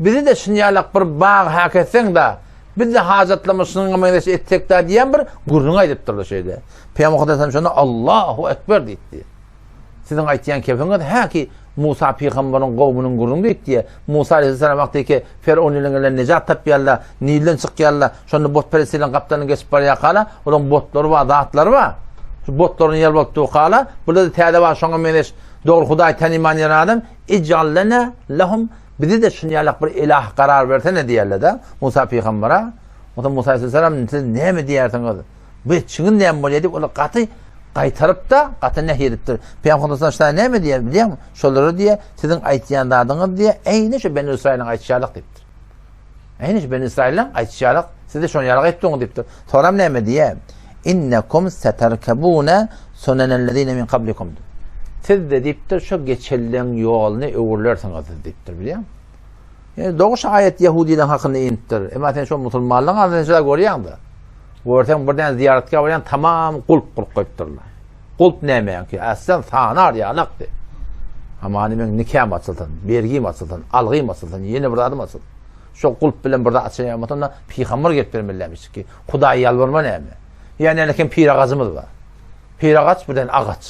bizi-de şunýalak bir bag hak etseň-de, biz-de hajatlarymyzy şunuňa meňzeş etsek-dä diýen bir gürrüň aýdypdyrlar şeýle. Pygamber Muhammet şonda Allahu Ekber diýipdi. Siziň aýtýan kefiňiz häki Musa pygamberiň gowmunyň gürrüňi diýipdi. Musa aleyhisselam wagty Ferun bilen nejat tapýarlar, Nilden çykýarlar. Şonda botperestleriň gapdalyny geçip barýarkalar, olaryň botlary bar, zatlary bar. Şu botlaryny ýer bolup durkalar, bular täze bar, şoňa meňzeş Dogry Hudaý tanyman ýören adam ij'al lena lehum bizi-de şuny ýalak bir ilah karar bersene diýerler-de Musa pygambere. Onda Musa aleyhisselam siz näme diýersiňiz? Bu etçiňiz näme bolýar diýip olar gaty gaýtaryp-da, gaty näh edipdir. Pygamber Musa näme diýer bilýäňmi? Şolara diýer, siziň aýtýan zadyňyz diýer, eýni şu Beni Israiliň aýtşy ýalak diýipdir. Eýni şu Beni Israiliň aýtşy ýalak, siz-de şony ýalak aýtdyňyz diýipdir. Soram näme diýer? Innekum seterkebune sunenellezine min kablikum. Siz-de diýipdir, şu geçenleň ýoluny öwrülersiňiz siz diýipdir, bilýäňmi? Ýani dogry şu aýat ýehudileň hakynda inipdir. Emma sen şu musulmanlaryň arasynda şeýle görýäň-de. Görseň birden zyýaratga barýaň, tamam gulp gurup goýupdyrlar. Gulp nämeňki? Aslan sanar ýalakdy. Amany meň nikäm açylsyn, bergim açylsyn, algym açylsyn, ýene bir zadym açylsyn. Şo gulp bilen bir zat açaýan bolsam da pygamber gelip bermelimiş ki, Hudaýa ýalbarma näme? Ýa näme kem pir agajymyz bar. Pir agaç birden agaç.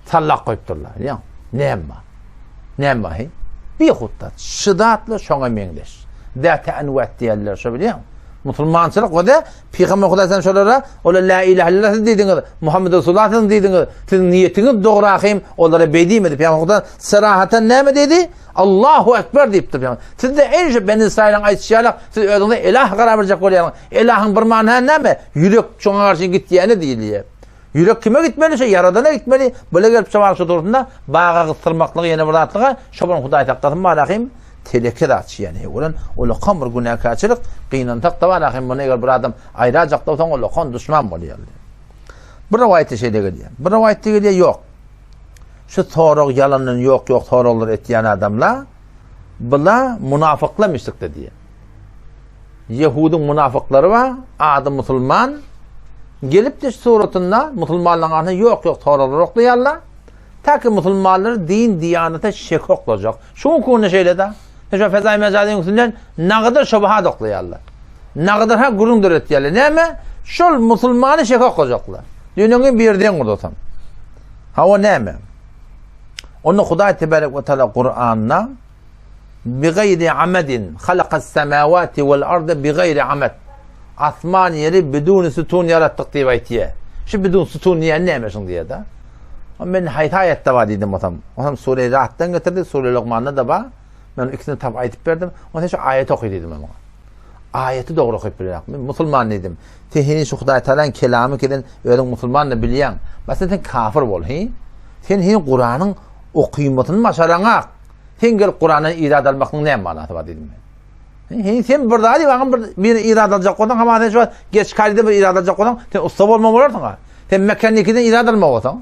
Sallap goýupdyrlar, bilýäňmi? Näme bar? Näme bar, heý? Bihutda, şydatly şoňa meňzeş. Zäti enwat diýerler şo bilýäňmi? Musulmançylyk o da Pygamber Hudaý sen şolara ola la ilaha illallah siz diýdiňiz, Muhammed Resulullah siz diýdiňiz. Siziň niýetiňiz dogry ahym, olara beý diýmedi. Pygamber Hudaý sarahatan näme diýdi? Allahu Ekber diýipdir pygamber. Siz-de eý şu Beni Israýylyň aýdyşy ýaly, siz özüňizi elah karar berjek bolýaňyz. Elahyň bir manysy näme? Ýürek şoňa garşy gitýäne diýilýär. Ýürek kime gitmeli? Şo Ýaradana gitmeli. Bile gelip şo şu durusynda baga gysdyrmaklygy ýene bir zatlyga, şo bir Hudaý saklasyn barahym teleke zat şýany. Olan ulakan bir günäkärçilik, gynansak da barahym muny eger bir adam aýrajak bolsaň ulakan duşman bolýar. Bir rowaýatda şeýle gelýär. Bir rowaýatda gelýär ýok. Şu sorag ýalandan ýok ýok soraglar etýän adamlar bula munafyklar müşrikde diýýär. Ýehudyň munafyklary bar, ady musulman. Gelip şu suratynda musulmanlaryň arasynda ýok ýok soraglar oklaýarlar. Taki musulmanlary din diýanata şek oklajak. Şu günde şeýle-de. Şu fezaý mejazyň üstünden nagydyr şobahat oklaýarlar. Nagydyr ha gürrüň döretýärler. Näme? Şol musulmany şek oklajaklar. Dünýäniň bir deň gurdasam. Hawa näme? Onda Hudaý tebarek we taala Kur'anda Bigaýri amadin halakas semawati wal arda bigaýri amad. Asman ýeri bidun sütun ýaratdyk diýip aýtýar. Şu bidun sütun diýen näme şuň diýýär-de. Men haýsy aýatda bar diýdim bolsam. Olam sure Ratdan getirdi, sure Lukmanda da bar. Men ikisini tapyp aýdyp berdim. Onda şu aýaty oky diýdim oňa. Aýaty dogry okyp bilýärmi? Musulman diýdim. Sen heniz şu Hudaý Tagalaň kelamy keden özüň musulman da bilýäň. Başda sen kafir bol, he? Sen heniz Kuranyň okymasyny başaraňak. Sen gelip Kurandan irad almaklygyň näme manasy bar diýdim men. Heniz sen bir zady baňa bir bir irad aljak bolsaň, hama sen şu wagt geç kalyda bir irad aljak bolsaň, sen ussa bolmaly bolarsyň ha. Sen mekanikiden irad almaly bolsaň,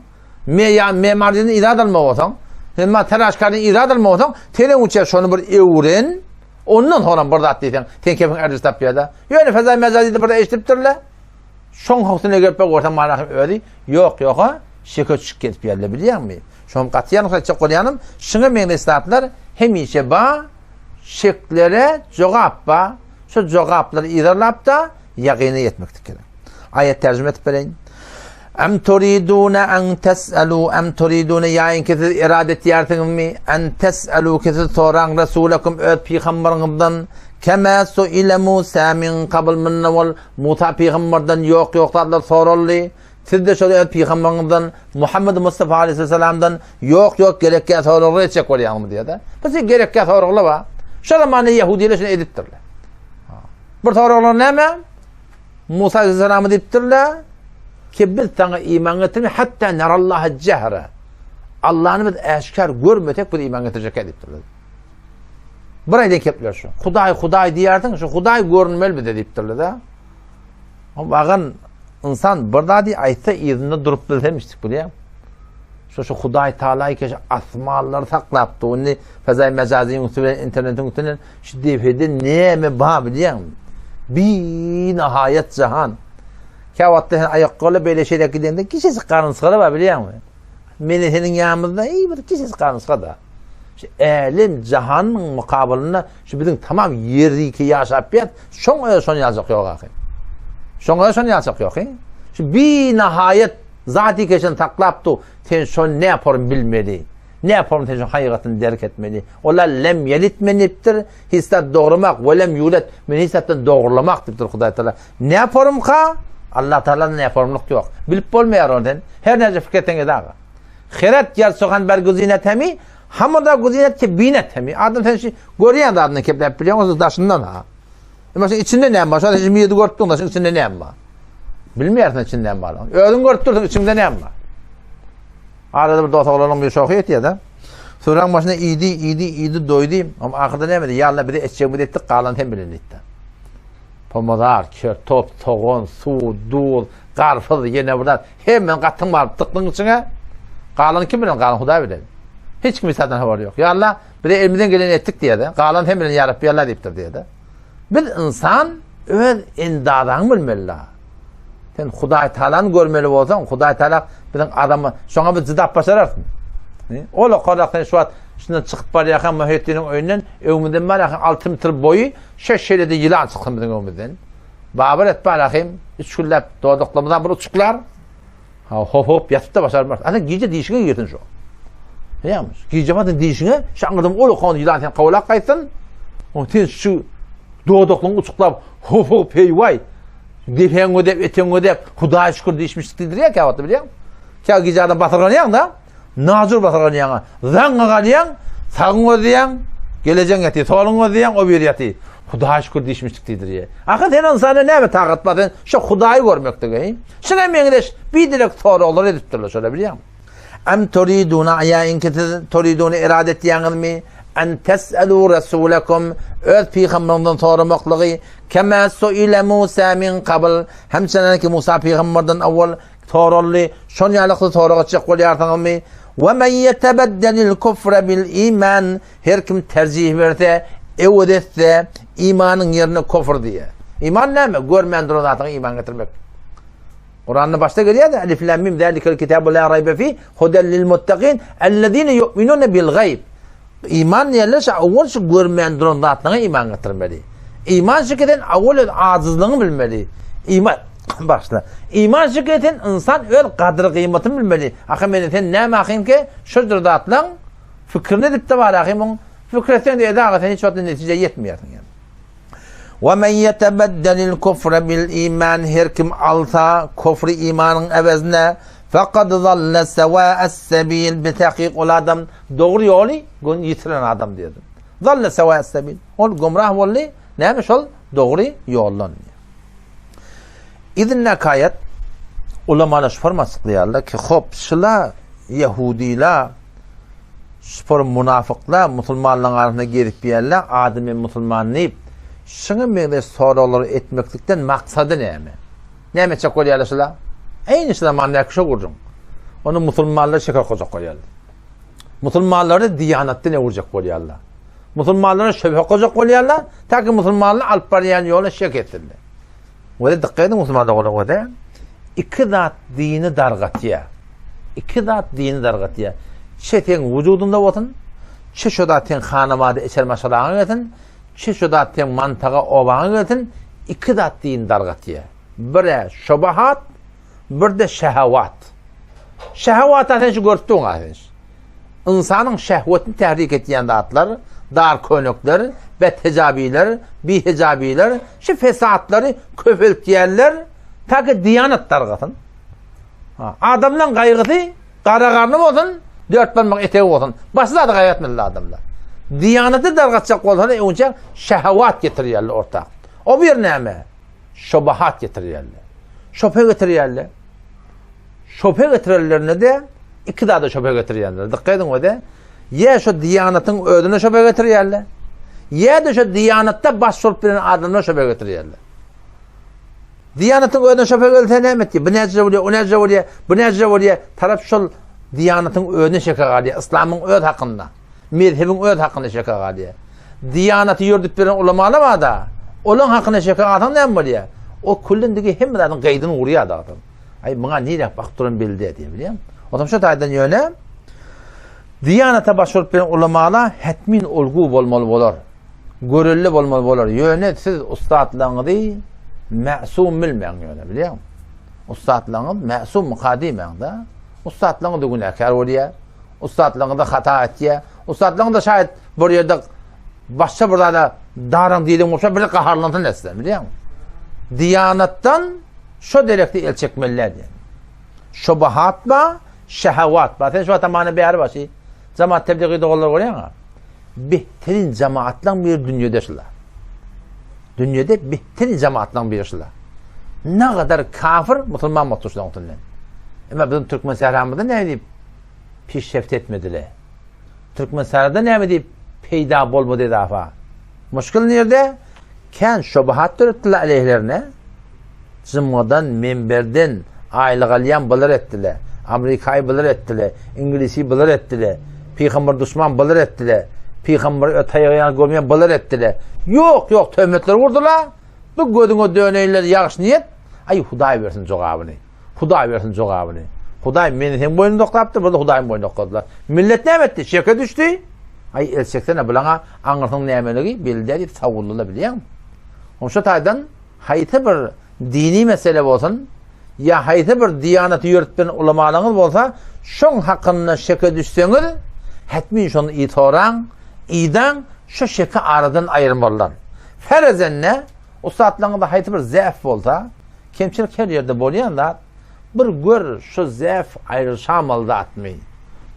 me ýa memariden irad almaly bolsaň, sen ma teraşkardan irad almaly bolsaň, sen öňçe şony bir öwren, ondan soňra bir zat diýseň, sen kefiň ärjisi tapýar-da. Ýöne fezaý mejazyda bir eşidipdirle. Şoň howsuna gelip görseň mana özi ýok ýoga şeke çyk gelip ýerle bilýäňmi? Şoň gaty ýalňyş aýtjak bolýanym, şuňa meňzeş zatlar hemişe ba, şeklere jogap ba, şo jogaplary yzarlap-da ýagyna ýetmeklik gerek. Aýat terjime edip bereýin. Am turiduna an tes'alu am turiduna ýaýynki siz irade etýärsiňizmi? An tes'alu ki siz soraň resulakum öz pygambaryňyzdan kema suile Musa min qabl mundan owal Musa pygambardan ýok ýok zatlar soraldy. Siz-de şol öz pygambaryňyzdan Muhammed Mustafa aleyhisselamdan ýok ýok gerekýän soraglary etjek bolýaňyzmy diýýär-de. Bu siz gerekýän soraglar bar. Şo zamanda ýehudiler şuny edipdirler. Bir soraglar näme? Musa aleyhisselama diýipdirler ki biz saňa iman getirme hatta narallaha jehre. Allah'ını biz äşgär görmesek biz iman getirjek diýipdirler. Bir aýdan kepler şu. Hudaý Hudaý diýersiň, şu Hudaý görünmeli bize diýipdirler-de. Bagan ynsan bir zady aýtsa yzynda durup bilsemişdik bilýäň. Şu şu Hudaý Taala ki asmanlary saklapdy. Indi fezaý mejazyň üsti bilen internetiň üsti bilen şu depede näme bar bilýäň. Bi nihaýat jahan. Käwagtda sen aýakgola beýle şeýle gidende kiçijik garynçgala bar bilýäňmi? Meni seniň ýanymyzda iý bir kiçijik garynçga da. Şu älem jahanyň mukabylynda şu biziň tamam ýerdiki ýaşap ýat, şoň özi şony ýaljak ýok ahy. Şoň özi şony ýaljak ýok. Şu bi nihaýat zat ikeşini saklap dur, sen şony ne yaparym bilmeli. Ne yaparym sen şu hakykatyny derk etmeli. Olar lem ýelit men diýipdir, hiç zat dogrumak, we lem ýulet, men hiç zatdan dogrulamak diýipdir Hudaý Taala. Ne yaparym ka? Allah Taala ne yaparymlyk ýok. Bilip bolmaýar ony sen. Her näce fikir etseň edaga. Hiret ger suhan ber guzinet hemi, hamada guzinet ki binet hemi. Adam sen şu görýän zadyny kepläp bilýän, o daşyndan ha. Emma sen içinde näme bar? Şol şimdi ýedi görüp dursun, içinde näme bar? Bilmeýärsin içinde näme bar. Özüň görüp dursun, içinde näme bar? Arada bir dost oglanyň bir şohy etýär-de. Suraň başynda iýdi, iýdi, iýdi, doýdy. Amma ahyrda näme diýdi? Ýa Allah bize etjegimizi etdik, galan sen bilen diýdi. Pomidor, kertop, sogan, suw, duz, garpyz, ýene bir zat. Hemmeni gatyň baryp dykdyň içiňe. Galan kim bilen? Galan Hudaý bilen. Hiç kim zatdan habary ýok. Ýa Allah, bize elimizden geleni etdik diýdi. Galan sen bilen ýa Rabbi Allah diýipdir diýdi. Biz insan öz endazaňy bilmeli. Sen Hudaý Taalany görmeli bolsaň, Hudaý Taala biziň adamy, şoňa biz jydap başararsyň. Ol okalak sen şu wagt şundan çykyp barýarkaň Muhiddiniň öýünden, öňümizden barýarkaň 6 metr boýy, şeş şeýle-de ýylan çyksyn biziň öňümizden. Babyr et barahym, üç günläp dodaklarymyzdan bir uçuklar. Ha, hop hop ýatyp da başarmaz. Ana gije dişiňe girsin şu. Ýa-myş. Gije badyň dişiňe, şu aňyrdan ol okan ýylan sen kowlap gaýtsyn. O sen şu dodaklyň uçuklap hop hop heýwaý. Depeň ödep, eteň ödep, Hudaý şükür diýişmiş diýdirýär käwagtda bilýäň. Kä gije adam basyrganýaň da, najur basyrganýaň. Zaňňa galýaň. Sagyň gözleýäň, gelejeň ýatyr, soluň gözleýäň, o bir ýatyr. Hudaýa şükür diýişmişdik diýdirýär. Ahyr sen ynsanda näme tagat bar, sen şo Hudaýy görmekdigi, heý? Şuňa meňzeş biderek soraglar edipdirler şolar bilýäňmi? Em turiduna ýa inki siz turiduna irade etýäňizmi? En teselu rasulekum öz pygamberyňyzdan soramaklygy kema suile Musa min kabl hemçeneki ki Musa pygamberden awwal soraldy. Şon ýaly sorag etjek bolýarsyňyzmy? Ve men yetebeddelil kufre bil iman Her kim terjih berse, öwez etse, imanyň ýerine kofr diýýär. Iman näme? Görmän duran zatyňa iman getirmek. Kuranda başda gelýär-de, Elif lam mim zalikel kitabu la raybe fi huden lil muttaqin ellezine yu'minun bil gayb. Iman diýenler şu awwal şu görmän duran zatlaryňa iman getirmeli. Iman şu sen awwal öz ajyzlygyňy bilmeli. Iman başla. Iman şu sen insan öz gadyr gyýmatyny bilmeli. Ahy meni sen näme ahynke şudur zatlaň Pikirini edip-de bar ahy muň. Pikir etseň-de edaga sen hiç wagt netijä ýetmeýärsiň ýa. Wa men yetebeddelil kufre bil iman her kim alsa kufry imanyň ewezine faqad zalle sewa'as sebil bi takyk ol adam dogry ýoly gün ýitiren adam diýdi. Zalle sewa'as sebil. Ol gumrah boldy. Näme şol dogry ýoldan. Yzyndaky aýat ulamalar şu forma çyklaýarlar ki, hop, şula ýehudylar, şu form munafyklar musulmanlaryň arasynda gezip ýörler, ady men musulman diýip, şuňa meňzeş soraglary etmeklikden maksady näme? Näme etjek bolýarlar şular? Eýni şu zamandaky şo gürrüň. Ony musulmanlar şeker okajak bolýarlar. Musulmanlary diýanatdan öwürjek bolýarlar. Musulmanlara şöbhe okajak bolýarlar, ta ki musulmanlar alyp barýan ýola şek etsinler. Wede dikkat ediň musulman doganlar wede. Iki zat dini dargatýar. Iki zat dini dargatýar. Çe seň wujudynda bolsun, çe şo zat seň hanabada içer maşgalaňa gelsin, çe şo zat seň mantaga obaňa gelsin, iki zat dini dargatýar. Bire şobahat, bir-de şehewat. Şehewat sen şu görüp durň sen. Ynsanyň şehwetini tährik etýän zatlar, dar könekler, bethijabiler, bihijabiler, şu fesatlary köpeltýänler, ta ki diýanat dargasyn. Adamlaň gaýgysy gara garny bolsun, dört barmak etegi bolsun. Başga zady gaýgy etmeli adamlar. Diýanaty dargatjak bolsalar, öňçä şehewat getirýärler orta. O bir näme? Şobahat getirýärler. Şope getirýärler. Şöbhe getirenlerine-de iki zada şöbhe getirýänler. Dykgat ediň öde. Ýa şu diýanatyň özüne şöbhe getirýärler. Ýa-da şu diýanatda baş bolup bilen adamlar şöbhe getirýärler. Diýanatyň özüne şöbhe gelse näme etdi? Bu näce bolýar, o näce bolýar, bu näce bolýar? Tarap şol diýanatyň özüne şeke galýar, yslamyň öz hakynda, mezhebiň öz hakynda şeke galýar. Diýanaty ýördüp beren ulamalar bar-da, olaň hakyna şeke galsaň näme bolýar? O küllendigi hemme zadyň gaýdyny urýar da. Aý, muňa nirä bakyp duran belli däl diýip bilýän. Onsoň şu taýdan ýöne Diýanata baş bolup bilen ulamala hetmin olgu bolmaly bolar. Görelde bolmaly bolar. Ýöne siz ussatlaryňyzy mäsum bilmäň ýöne bilýäňmi? Ussatlaryňyz mäsum myka diýmäň-de. Ussatlaryňyz da günäkär bolýar. Ussatlaryňyz da hata etýär. Ussatlaryňyz da şaýat bir ýerde başga bir zada daraň diýdiň bolsa bir gaharlansyn etsin, bilýäňmi? Diýanatdan Şo derekde el çekmeli däl diýen. Şobahat ba, şehewat ba. Sen şu wagtam mana bäri başy jamaat tebligy doganlar görýäňä. Behterin jamaatlaň biri dünýede şular. Dünýede behterin jamaatlaň biri şular. Ne kadar kafir musulman bolupdyr şularyň üstünden. Emma bizim türkmen sähramyzda näme diýip pişreft etmediler. Türkmen sährada näme diýip peýda bolmady edafa. Muşkil nirde? Kän şobahat döretdiler aleyhlerine. Jymgydan, menberden aýlyk alýan bular etdiler. Amerikaýy bular etdiler. Iňlisi bular etdiler. Pygamber duşman bular etdiler. Pygamberi öte taýagy görmeýän bular etdiler. Ýok, ýok, töhmetler urdular. Bu gözüňe döneýinler ýagşy niýet. Aý, Hudaý bersin jogabyny. Hudaý bersin jogabyny. Hudaý meni seň boýnuňda oklapdyr, bular Hudaýyň boýnunda okladylar. Millet näme etdi? Şeke düşdi. Aý, el çeksene, bulaňa aňyrsynyň nämeligi belli däl diýip sawuldylar, bilýäňmi? Oň şu taýdan haýsy bir dini mesele bolsun, ýa haýsy bir diýanaty ýöritýän ulamalaryňyz bolsa, şoň hakynda şeke düşseňiz, hetmin şony i soraň, ydaň, şu şeki aradan aýyrmalylar. Ferezende, ussatlaryňyzda haýsy bir zäf bolsa, kemçilik her ýerde bolýan zat, bir gör şu zäf aýryşamaly zatmy,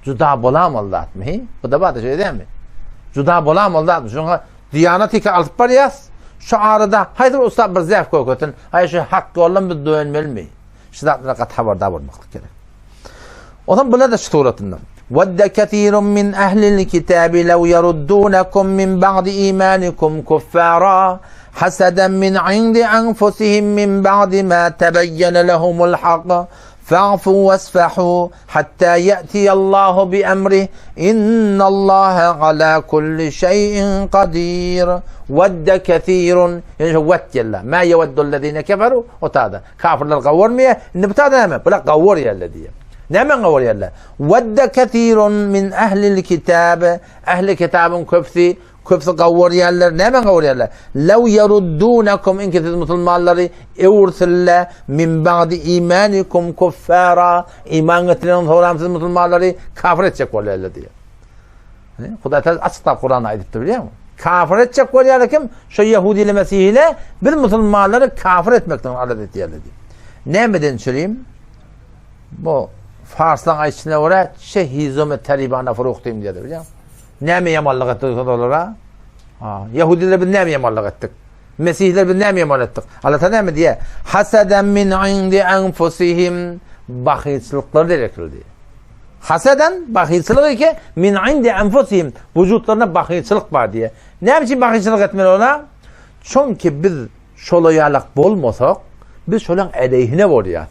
juda bolamaly zatmy, bu-da bar-da şeýle dälmi? Juda bolam ol zat. Şoňa diýanat eke alyp barýas. Şu arada haýsy bir ussat bir zäf kökesin. Aý şu hak ýoldan biz dönmelimi? Şu zatlara gaty habardar bolmaklyk gerek. Ondan bular da şu suratynda. Wadda kathirun min ahlil kitabi law yaruddunakum min ba'di imanikum kuffara hasadan min indi anfusihim min ba'di ma tabayyana lahumul haqq fa'fu wasfahu hatta ya'ti Allahu bi emrih innallaha ala kulli şeyin qadir. Wadda kathirun yani wad yalla ma yawaddu allazina kafaru otada. Kafirler gawurmaýar. Indi bu taýda näme? Bular gawurýarlar diýýär. Näme gawurýarlar? Wadda kathirun min ahlil kitab. Ahli kitabyň köpüsi, köpüsi gawurýarlar. Näme gawurýarlar? Law yaruddunakum in siz musulmanlary öwürsille min ba'di imanikum kuffara. Iman getiren soňra siz musulmanlary kafir etjek bolýarlar diýýär. Hudaý Taala açyk Kuranda aýdypdyr bilýärmi? Kafir etjek bolýar kim? Şo ýehudiler mesihiler biz musulmanlary kafir etmekden alada etýärler diýip. Nämeden çürim? Bu farslaň aýdyşyna görä çe hizome talibana furuhtim diýýär bilýärmi? Näme ýamanlyk etdik olara? Ha, ýehudiler biz näme ýamanlyk etdik? Mesihler biz näme ýaman etdik? Allah Taala näme diýýär? Hasadan min indi anfusihim bahylçylyklary derekli diýýär. Hasadan bahylçylyk eke min indi anfusihim wujutlarynda bahylçylyk bar diýýär. Näme üçin bahylçylyk etmeli ola? Çünki biz şola ýalak bolmasak, biz şolaň äleyhine bolýar.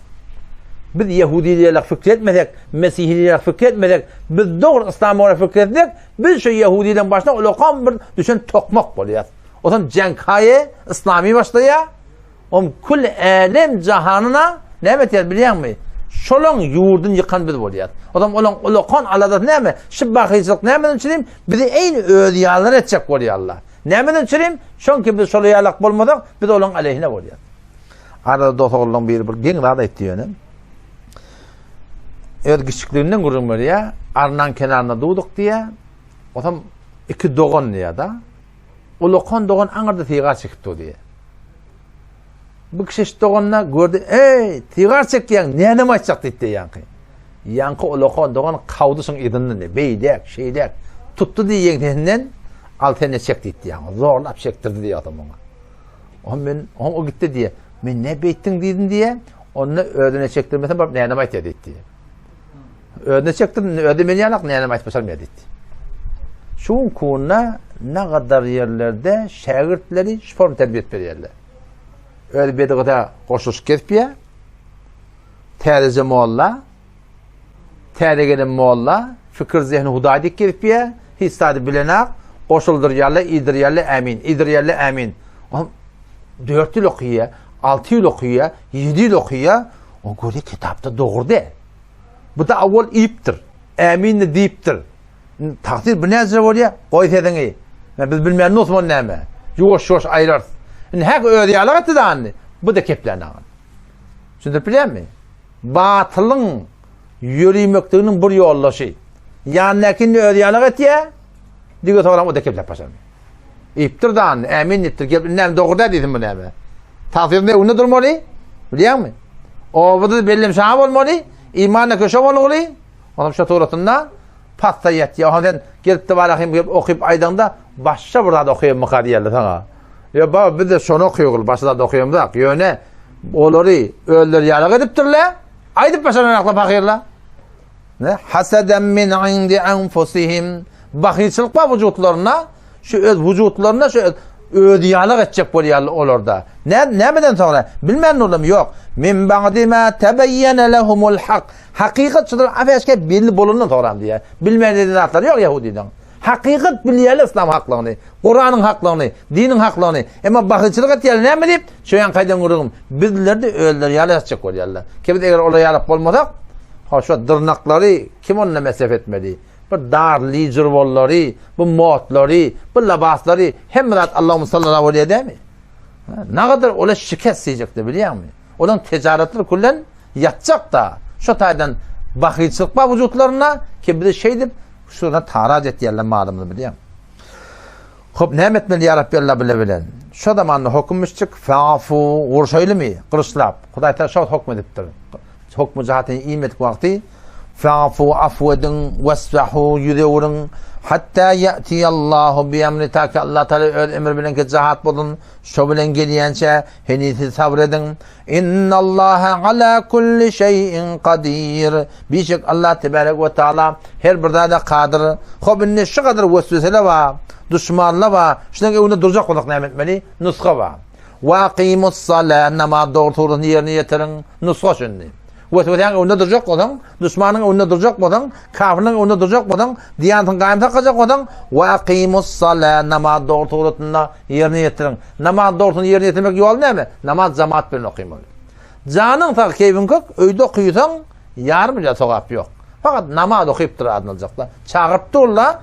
Biz ýehudiler ýalak fikir etmesek, mesihiler ýalak fikir etmesek, biz dogry yslama görä fikir etsek, biz şu ýehudileriň başyna ulakan bir düşen tokmak bolýar. Otam jeňkaýy yslamy başlaýar. Om kül älem jahanyna näme etýär bilýäňmi? Şolaň ýurduny ýykan biz bolýar. Otam olaň ulakan aladasy näme? Şu bahyçylyk nämeden çürim? Bizi eýni öz ýalary etjek bolýarlar. Nämeden çürim? Çünki biz şola ýalak bolmasak, biz olaň aleyhine bolýar. Arada dost oglunyň biri bir geň zat aýtdy ýöne. Öz kiçikliginden gürrüň berýär. Arnaň kenarynda duduk diýýär. Otam iki dogan diýýär-da. Ulakan dogan aňyrda sigar çekip dur diýýär. Bu kişi doganda gördi, "Ey, sigar çekýäň, nänem aýtjak?" diýdi ýaňky. Ýaňky ulakan dogan kawdy şuň yzyndan diýdi, beýdek, şeýdek. Tutdy diýdi ýeňsesinden, "Al sen de çek" diýdi ýaňky. Zorlap çekdirdi diýdi adam oňa. O men, o o gitdi diýe. Men ne beýtdiň diýdim diýe. Onda özüne çekdirmese baryp nänem aýtýar diýdi. Özüne çekdirdim, özi men ýalak nänem aýtyp başarmaýar diýdi. Şu kunda nagadar ýerlerde şägirtleri şu form terbiýet berýärler. Özi bedgata goşulyşyp gezipýär. Täzeje molla, täze gelen molla, fikir zehni hudaý dik gezipýär. Hiç zady bilenak, goşuldyrýarlar, iýdirýärler, ämin, iýdirýärler, ämin. 4 ýyl okaýar, 6 ýyl okaýar, 7 ýyl okaýar. O görýär kitapda dogry däl. Bu da awal iýipdir. Ämin de diýipdir. Takdyr bu näce bolýar? Goý sesiňi. Men biz bilmeýän Osman näme? Ýuwaş-ýuwaş aýrarys. Indi hak öz ýaly etdi da indi. Bu da keplän agan. Düşündirip bilýärmi? Batylyň ýörümekliginiň bir ýoldaşy. Ýanyndaky indi öz ýaly etýär. Dige soram o da keplep başarmy. Iýipdir da indi, ämin diýipdir. Gelip indi näme dogry däl diýsin bu näme? Tagsyryň öňünde durmaly. Bilýäňmi? Obada bellem şaha bolmaly. Imanda köşe bolmaly. Onuň şu suratynda passa ýatýar. Oha sen gelip-de barahym gelip okyp aýdaňda başga bir zat okaýanmyka diýerler saňa. Ýa baba biz de şony okaýogul, başga zat okaýamzak. Ýöne olary özleri ýarak edipdirler. Aýdyp başaranaklar pahyrlar. Ne? Hasadan min indi anfusihim. Bahylçylyk bar wujutlarynda. Şu öz wujutlarynda şu öz ýalak etjek bolýarlar olarda. Nä nämeden soňra? Bilmän olam ýok. Min ba'di ma tabayyana lehumul hak. Hakykat şudur apeşke belli bolandan soňra diýýär. Bilmän eden zatlary ýok ýahudynyň. Hakykat bilýärler yslam haklygyny, Kuranyň haklygyny, diniň haklygyny. Emma bahylçylyk etýärler näme diýip? Şu ýan kaýdan gürrüňim. Bizler de özleri ýaly etjek bolýarlar. Ki biz eger olar ýaly bolmasak, ha şu dyrnaklary kim onda mesref etmeli? Bir dar lijurbollary, bu modlary, bu labaslary hemme zat Allahumma sallallahu aleyhi dämi? Nagadyr ola şikes diýjekdi bilýäňmi? Olaň tijaretleri küllen ýatjak-da. Şo taýdan bahylçylyk bar wujutlarynda ki bizi şeýdip şuradan taraç etýärler malymyzy bilýäň. Hop näme etmeli ýa Rabbi Allah bile bilen. Şo zamanda hokum müşçik fa'fu urşaýlymy gylyçlap. Hudaý Taala şo hokm edipdir. Hokmy jahatyny iýmedik wagty fa'fu afw ediň wasfahu ýüz öwrüň. Hatta ýa'tiýallahu bi emri ta ki Allah Taala öz emri bilen ki jahat bolsun, şo bilen gelýänçä heniz siz sabyr ediň. Innallaha ala kulli şeýin kadir. Bişek Allah tebarek we taala her bir zada kadyr. Hop indi şu kadar weswesele bar, duşmanlar bar. Şunuň öňünde durjak bolsak näme etmeli? Nusga bar. Wa aqimus sala namaz dogry suratynda ýerine ýetiriň. Nusga şindi. Weswesäň öňünde durjak bolsaň, duşmanyň öňünde durjak bolsaň, kafirliň öňünde durjak bolsaň, diýantyň gaýym saklajak bolsaň, wa aqimus sala namaz dogry suratynda ýerine ýetiriň. Namaz dogrusyny ýerine ýetirmek ýoly näme? Namaz jamaat bilen okymaly. Janyň sag, keýpiň kök, öýde okysaň, ýarym bile sogap ýok. Fakat namaz okypdyr adyny aljaklar. Çagyryp durlar.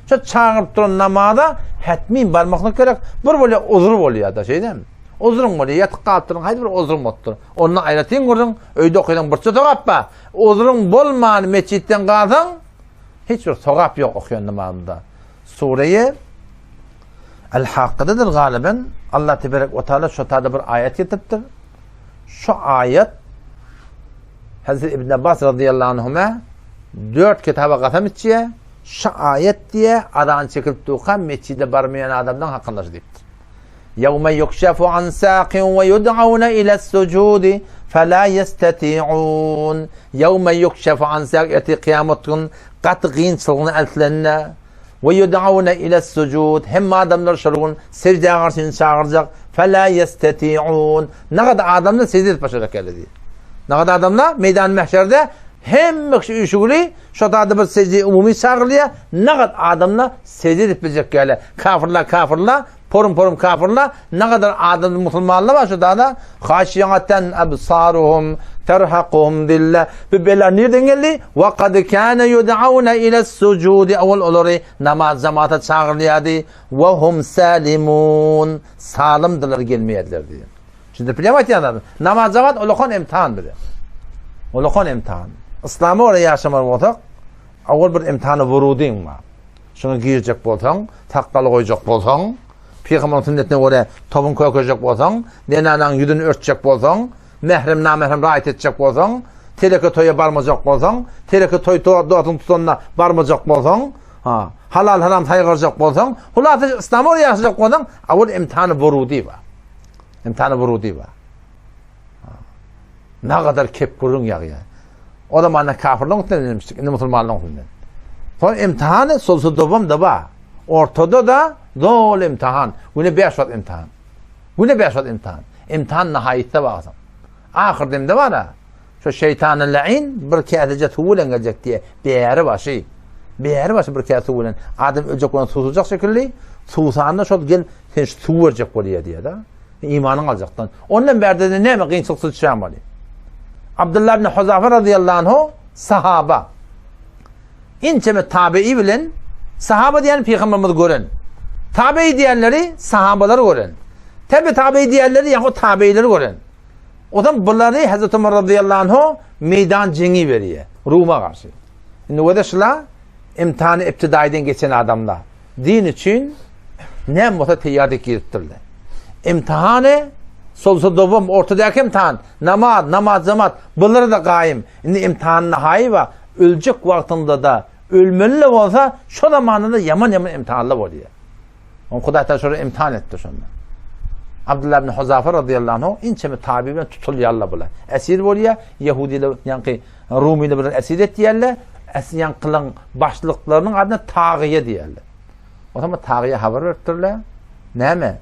Şo çagyryp duran namaza hetmin barmaklyk gerek. Bir bolýar, uzur bolýar-da, şeýdemi? Uzuryň bolýar, ýatyk galypdyryň, haýsy bir uzuryň bolupdyr. Onda aýratyn gürrüň, öýde okaýsaň burça sogap bar. Uzuryň bolman metjitden galsaň, hiç bir sogap ýok okaýan namazyňda. Sureýe El-Hakkadadyr galyban, Allah teberek we taala şo tada bir aýat getiripdir. Şu aýat Hazreti Ibn Abbas radıyallahu anhuma dört kitaba kasam içýär. Şu aýat diýe azan çekilip durka metjide barmaýan adamdan hakynda diýipdir. Ýewme ýukşefu an saqin we ýud'auna iles-sujudi fela ýesteti'un. Ýewme ýukşefu an saq ertir kyýamat gün gaty kynçylygyny eltilende we ýud'auna iles-sujud hemme adamlar şol gün seždä garşyny çagyrjak fela ýesteti'un. Nagada adamlar sežde edip başarjak ýaly diýip. Nagada adamlar meýdan mähşerde hemme kişi üýşügili şo zada bir sežde umumy çagyrylýar. Nagada adamlar sežde edip biljek ýaly. Kafirler kafirler Porum-porum kafirler, ne kadar adamly musulmanlar bar şu dada. Haşiaten absaruhum terhakuhum zille. Bu bela nirden geldi? Ve kad kâne yud'aune ile sucudi. Awal olary namaz cemaata çagyrylýardy. Ve hum salimun. Salymdylar gelmeýärdiler diýýär. Şimdi bilýän aýtýan Namaz cemaat ulakan imtihan bize. Ulakan imtihan. Yslama görä ýaşamaly bolsak, awal bir imtihana wurudyň bar. Şuňa girjek bolsaň, sakgal goýjak bolsaň, pygamberiň sünnetine görä tobuň kökejek bolsaň, zenanaň ýüzüni örtjek bolsaň, mährem namährem raýat etjek bolsaň, teleke toýa barmajak bolsaň, teleke toý dostuň tutanda barmajak bolsaň, ha, halal haram saýgarjak bolsaň, hulasa yslama görä ýaşajak bolsaň, awal imtihany wurudy bar. Imtihany wurudy bar. Nagadar kep gürrüň ýagýar. O zamanda kafirliň üstünden inmişdik, indi musulmanlyň üstünden. Soň imtihany sulsuz dowam da bar. Ortada da doly imtihan. Güne 5 wagt imtihan. Güne 5 wagt imtihan. Imtihan nihaýetde bar. Ahyr demde bar ha. Şu şeýtany lain bir käseje suw bilen geljek diýe. Bäri başy. Bäri başy bir käse suw bilen. Adam öljek bolan suwsuzjak şekilli. Suwsanda şol gel sen şu suw berjek bolýar diýe-de. Imanyň aljakdan. Ondan bärde-de näme kynçylyksyz düşýän bolýar. Abdullah ibn Huzafa radıyallahu anhu sahaba. Inçeme tabi'i bilen sahaba diýen pygamberimizi gören. Tabi'i diýenleri sahabalary gören. Tabi tabi'i diýenleri ýa tabi'ileri gören. O zaman bulary Hazreti Ömer radıyallahu anhu meydan jeňi berýär Ruma garşy. Indi wada şula imtihany ibtidaiden geçen adamlar. Din üçin näme bolsa teýýar edip giripdirler. Imtihany solsa dowam ortadaky imtihan, namaz, namaz jamat bular da gaýym. Indi imtihan nahaýy bar. Öljek wagtyňda da ölmeli bolsa şo zamanda da ýaman ýaman imtihanlar bolýar. On Hudaý Taala şolar imtihan etdi şonda. Abdullah ibn Huzafa radıyallahu anhu inçeme tabi bilen tutulýarlar bular. Esir bolýar, Ýehudiler ýaňky Rumyny bilen esir etýärler. Ýaňkylaň başlyklarynyň adyna tagyýa diýerler. O zaman tagyýa habar beripdirler. Näme?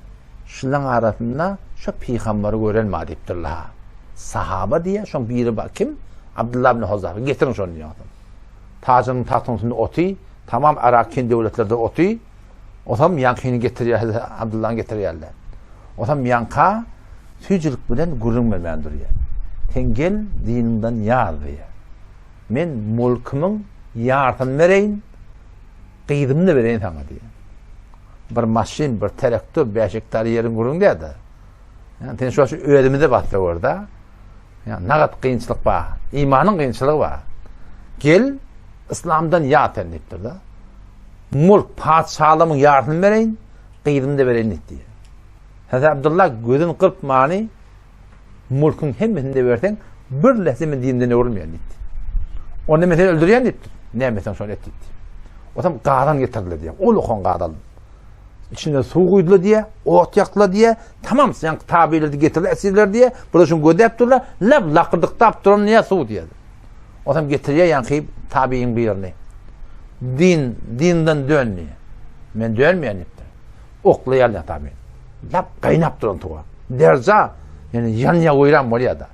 Şulaň arasynda şu pygamberi gören bar diýipdirler. Sahaba diýe, şoň biri bar. Kim? Abdullah ibn Huzafa. Getiriň şony diýýär. Tacanyň tagtyň üstünde oty, tamam Arakin döwletlerde oty. Osam ýaňkyny getirýär, Abdullany getirýärler. Osam ýaňka süýjülik bilen gürrüň bermän durýar. Sen gel diniňden ýaz diýýär. Men mulkymyň ýarsyny bereýin, gyzymy-da bereýin saňa diýýär. Bir maşyn, bir traktor, 5 gektar ýeriň gürrüň däl-de. Ýani sen şu özümize basda gör-de. Ýani nagat kynçylyk bar. Imanyň kynçylygy bar. Gel, yslamdan ýat sen diýipdir-de. Mulk, patyşalygymyň ýarsyny bereýin, gyzymy-da bereýin diýdi. Hazreti Abdullah gözüni gyrpmany mulkuň hemmesini-de berseň, bir lehze men dinimden öwrülmeýän diýdi. Onda men seni öldürýän diýipdir. Näme etseň şony et diýdi. Otam gazan getirdiler diýýär. Ulukan gazan. Içine suw guýdular diýýär, ot ýakdylar diýýär. Tamam, ýaňky tabileri getirdiler, esirler diýýär. Bular şuny gözläp durlar, lap lakyrdyklap duran diýýär, suw diýýär. Otam getirýär ýaňky tabiiň birini. Din, dinden dön diýýär. Men dönmeýän diýipdir. Oklaýarlar tabi. Lap gaýnap duran suwa. Derja, ýani ýanýa goýran bolýar-da.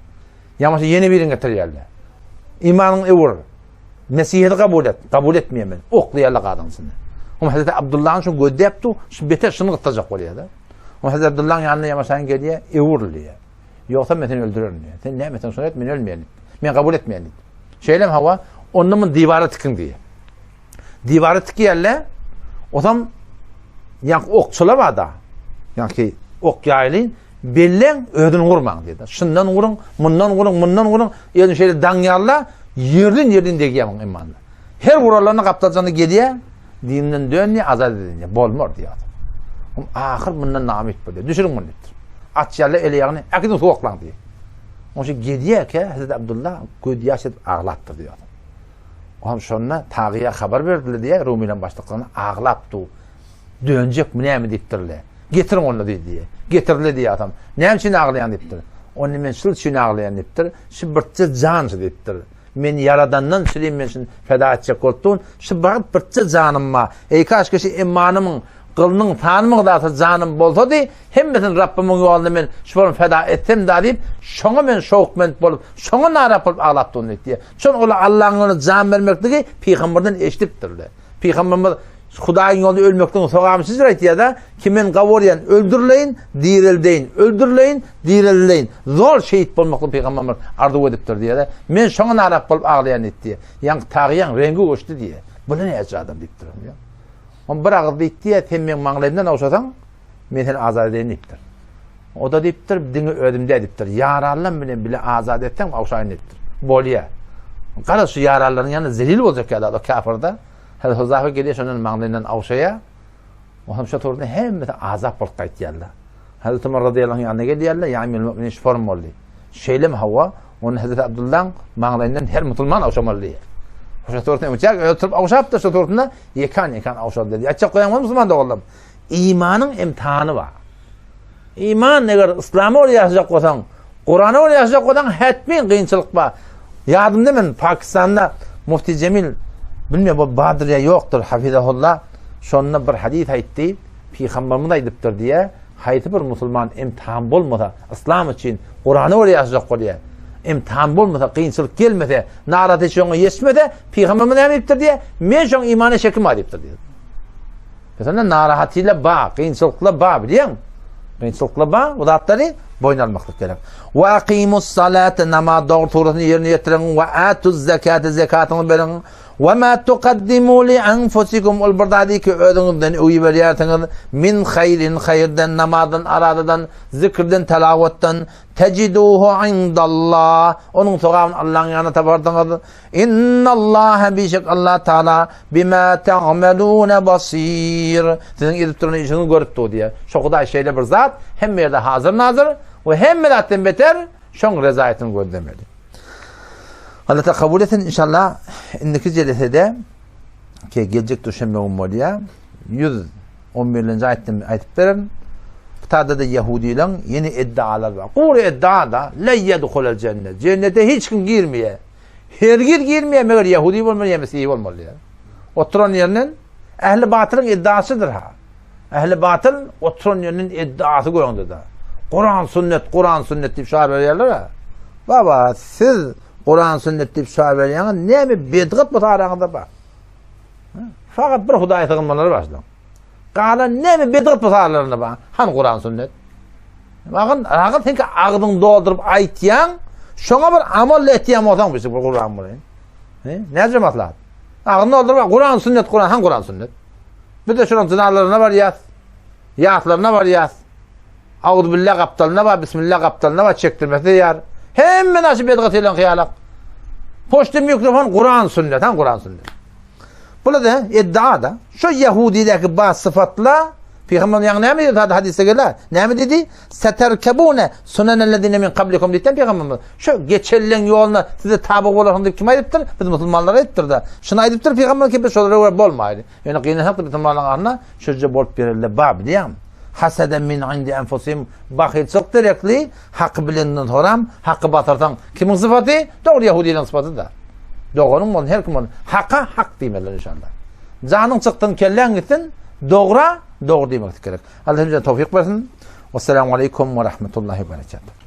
Ýa bolmasa ýene birini getirýärler. Imanyňy öwür. Mesihini kabul et. Kabul etmeýän men. Oklaýarlar gazyň içinde. Oňa Hazreti Abdullah'yň şu gözläp dur, şu beter şuny gyssajak bolýar-da. Oňa Hazreti Abdullah'yň ýanyna ýamaşan gelýär, öwür diýýär. Ýogsa men seni öldürerin diýýär. Sen näme etseň şony et, men ölmeýän diýip. Men kabul etmeýän diýip. Şeýlem hawa, onda mun diwara tikiň diýýär. Diwara tikýärler. Osam ýaňky okçular bar-da. Ýaňky ok ýaýly belleň, özüni urmaň diýdi. Şundan uruň, mundan uruň, mundan uruň. Ýöne şeýle daňýarlar, ýerden-ýerden degýär muň imanyna. Her uralanda gapdaljanda gelýär, dinden dönýär, azat edilýär. Bolmar diýýär. Oň ahyr mundan namyt bolýar. Düşüriň muny diýipdir. Açýarlar eli ýagyny, äkidiň suw oklaň diýýär. Oň şu gelýärkä Hazreti Abdullah göz ýaş edip aglapdyr diýýär. Oňam şonda Tagyýa habar berdiler diýýär, Rumylaryň başlyklaryna aglap dur. Dönjekmi näme diýipdirler. Getiriň onda diýdi diýýär. Getirdiler diýýär atam. Näme üçin aglaýaň diýipdir. Onda men şul üçin aglaýan diýipdir. Şu birje jan şu diýipdir. Men ýaradandan şuny men şuny feda etjek bolup durun. Şu bagyt birje janym bar. Eý kaşki şu imanymyň gylynyň sanymyň zata janym bolsady, hemmesini Rabbymyň ýolunda men şu bolan feda etsem da diýip, şoňa men şowkment bolup, şoňa narap bolup aglap durun diýipdir. Şon ola Allahyň ýolunda jan bermekligi pygamberden eşidipdirler. Pygamberimiz Hudaýyň ýolunda ölmekligiň sogabyny şeýle aýtýar-da, ki men gaworýan öldürileýin, direldeýin, öldürileýin, direldileýin. Zor şehit bolmaklygy pygamberimiz arzuw edipdir diýýär. Men şoňa narap bolup aglaýan diýipdir. Ýaňky tagyýaň reňgi öçdi diýýär. Bu näçe adam diýipdir. Oň bir agyz diýipdir, sen meň maňlaýymdan ogşasaň, men seni azat edeýin diýipdir. O-da diýipdir, diňe özüm däl diýipdir. Ýaranlam bilen bile azat etseň, ogşaýyn diýipdir. Bolýar. Garaz şu ýaranlaryň ýanynda zelil boljak ýaly o käfirde. Häzir Huzafa gelýär, şondan maňlaýyndan ogşaýar. Oňam şo turda hemmesi azat bolup gaýtýarlar. Hazreti Umar radyýallahu anh ýanyna gelýärler, ýa Emirül Müminin şu form boldy. Şeýlemi hawa, onda Hazreti Abdullaň maňlaýyndan her musulman ogşamaly diýýär. Şo turda öňçäk özi turup ogşapdyr, şo turda ýekan-ýekan ogşady diýýär. Aýtjak goýaň musulman doganlarym. Imanyň imtihany bar. Iman eger yslama görä ýaşajak bolsaň, Kurana görä ýaşajak bolsaň, hetmin kynçylyk bar. Ýadymda men Pakistanda Mufti Jemil bilmeýän bu bardyr ýa ýokdur hafizahullah şonda bir hadys aýtdy. Pygamberimiz aýdypdyr diýä, haýsy bir musulman imtihan bolmasa, yslam üçin Kurana görä ýaşajak bolýar. Imtihan bolmasa, kynçylyk gelmese, naraty şoňa ýetmese, pygamberimiz näme diýipdir diýä? Men şoň imana şekim bar diýipdir diýä. Meselem, narahatlylar bar, kynçylyklar bar, bilýäňmi? Kynçylyklar bar, bu zatlary boýun almaklyk gerek. Wa aqimus salate namaz dogry suratyny ýerine ýetiriň we atuz zekate zekatyňyzy beriň. Wa ma tuqaddimu li anfusikum ol bir zady ki özüňizden öý berýärsiňiz min haýrin haýyrdan namazdan aradadan zikrden telawatdan tejiduhu indallah onuň sogabyny Allahyň ýanynda taparsyňyz. Innallaha bişek Allah Taala bima ta'maluna basir. Siziň edip duran işiňizi görüp dur diýýär. Şo Hudaý şeýle bir zat, hemme ýerde hazir nazir we hemme zatdan beter şoň rezaýetini gözlemeli. Allah Taala kabul etsin inşallah. Indiki jelesede ki geljek duşenbe gün bolýar. 111-nji aýtdym aýdyp bererin. Kitabda da ýehudileň ýene iddialar bar. Gury iddia da la yedhulul cennet. Cennete hiç kim girmeýär. Hergiz girmeýär, meger ýehudi bolmaly ýa mesihi bolmaly diýýär. Oturan ýerinden ähli batylyň iddiasydyr ha. Ähli batyl oturan ýerinden iddiasy göňde-de. Kuran sünnet, Kuran sünnet diýip şar berýärler ha. Baba, siz Kuran sünnet diýip şar berýäňiz, näme bedgat bu araňyzda bar? Fakat bir Hudaýa sygynmalary başlaň. Galan näme bedgat bu aralarynda bar? Han Kuran sünnet. Bakın, agyr senki agzyň dolduryp aýtýaň, şoňa bir amal etýän bolsaň bir bir Kur'an bolaýyn. He? Näce maslahat? Agzyny dolduryp Kur'an sünnet, Kur'an, han Kur'an sünnet. Biz de şonuň jynalaryna barýas. Ýatlaryna barýas. Auz billah gapdalyna bar, bismillah gapdalyna bar, çekdirmesi ýar. Hemme naşy bedgat elen hyýalak. Poçta mikrofon Kur'an sünnet, han Kur'an sünnet. Bular da iddia da. Şu Yahudidäki bar syfatla. Pygamber ýaňy näme diýdi sada hadysda gelä? Näme diýdi? Seterkebune sunenellezine min kablikum diýdi pygamberimiz. Şu geçenleň ýoluna size taby bolarsyň diýip kim aýdypdyr? Biz musulmanlara aýdypdyr-da. Şuny aýdypdyr pygamber ki biz şolara görä bolmaýly. Ýöne gynansak-da musulmanlaryň arasynda şöje bolup berelde bar bilýäňmi? Haseden min indi enfusim bahylçylyk derekli haky bilenden soram haky basarsaň kimiň sypaty? Dogry ýahudileň sypaty-da. Doganyň bolsun her kim bolsun haka hak diýmelidir inşallah. Janyň çykdyn kelläň gitsin dogra dogry diýmek gerek. Allah hemmämize towfyk bersin. Wessalamu aleýkum we rahmetullahi we berekatuh.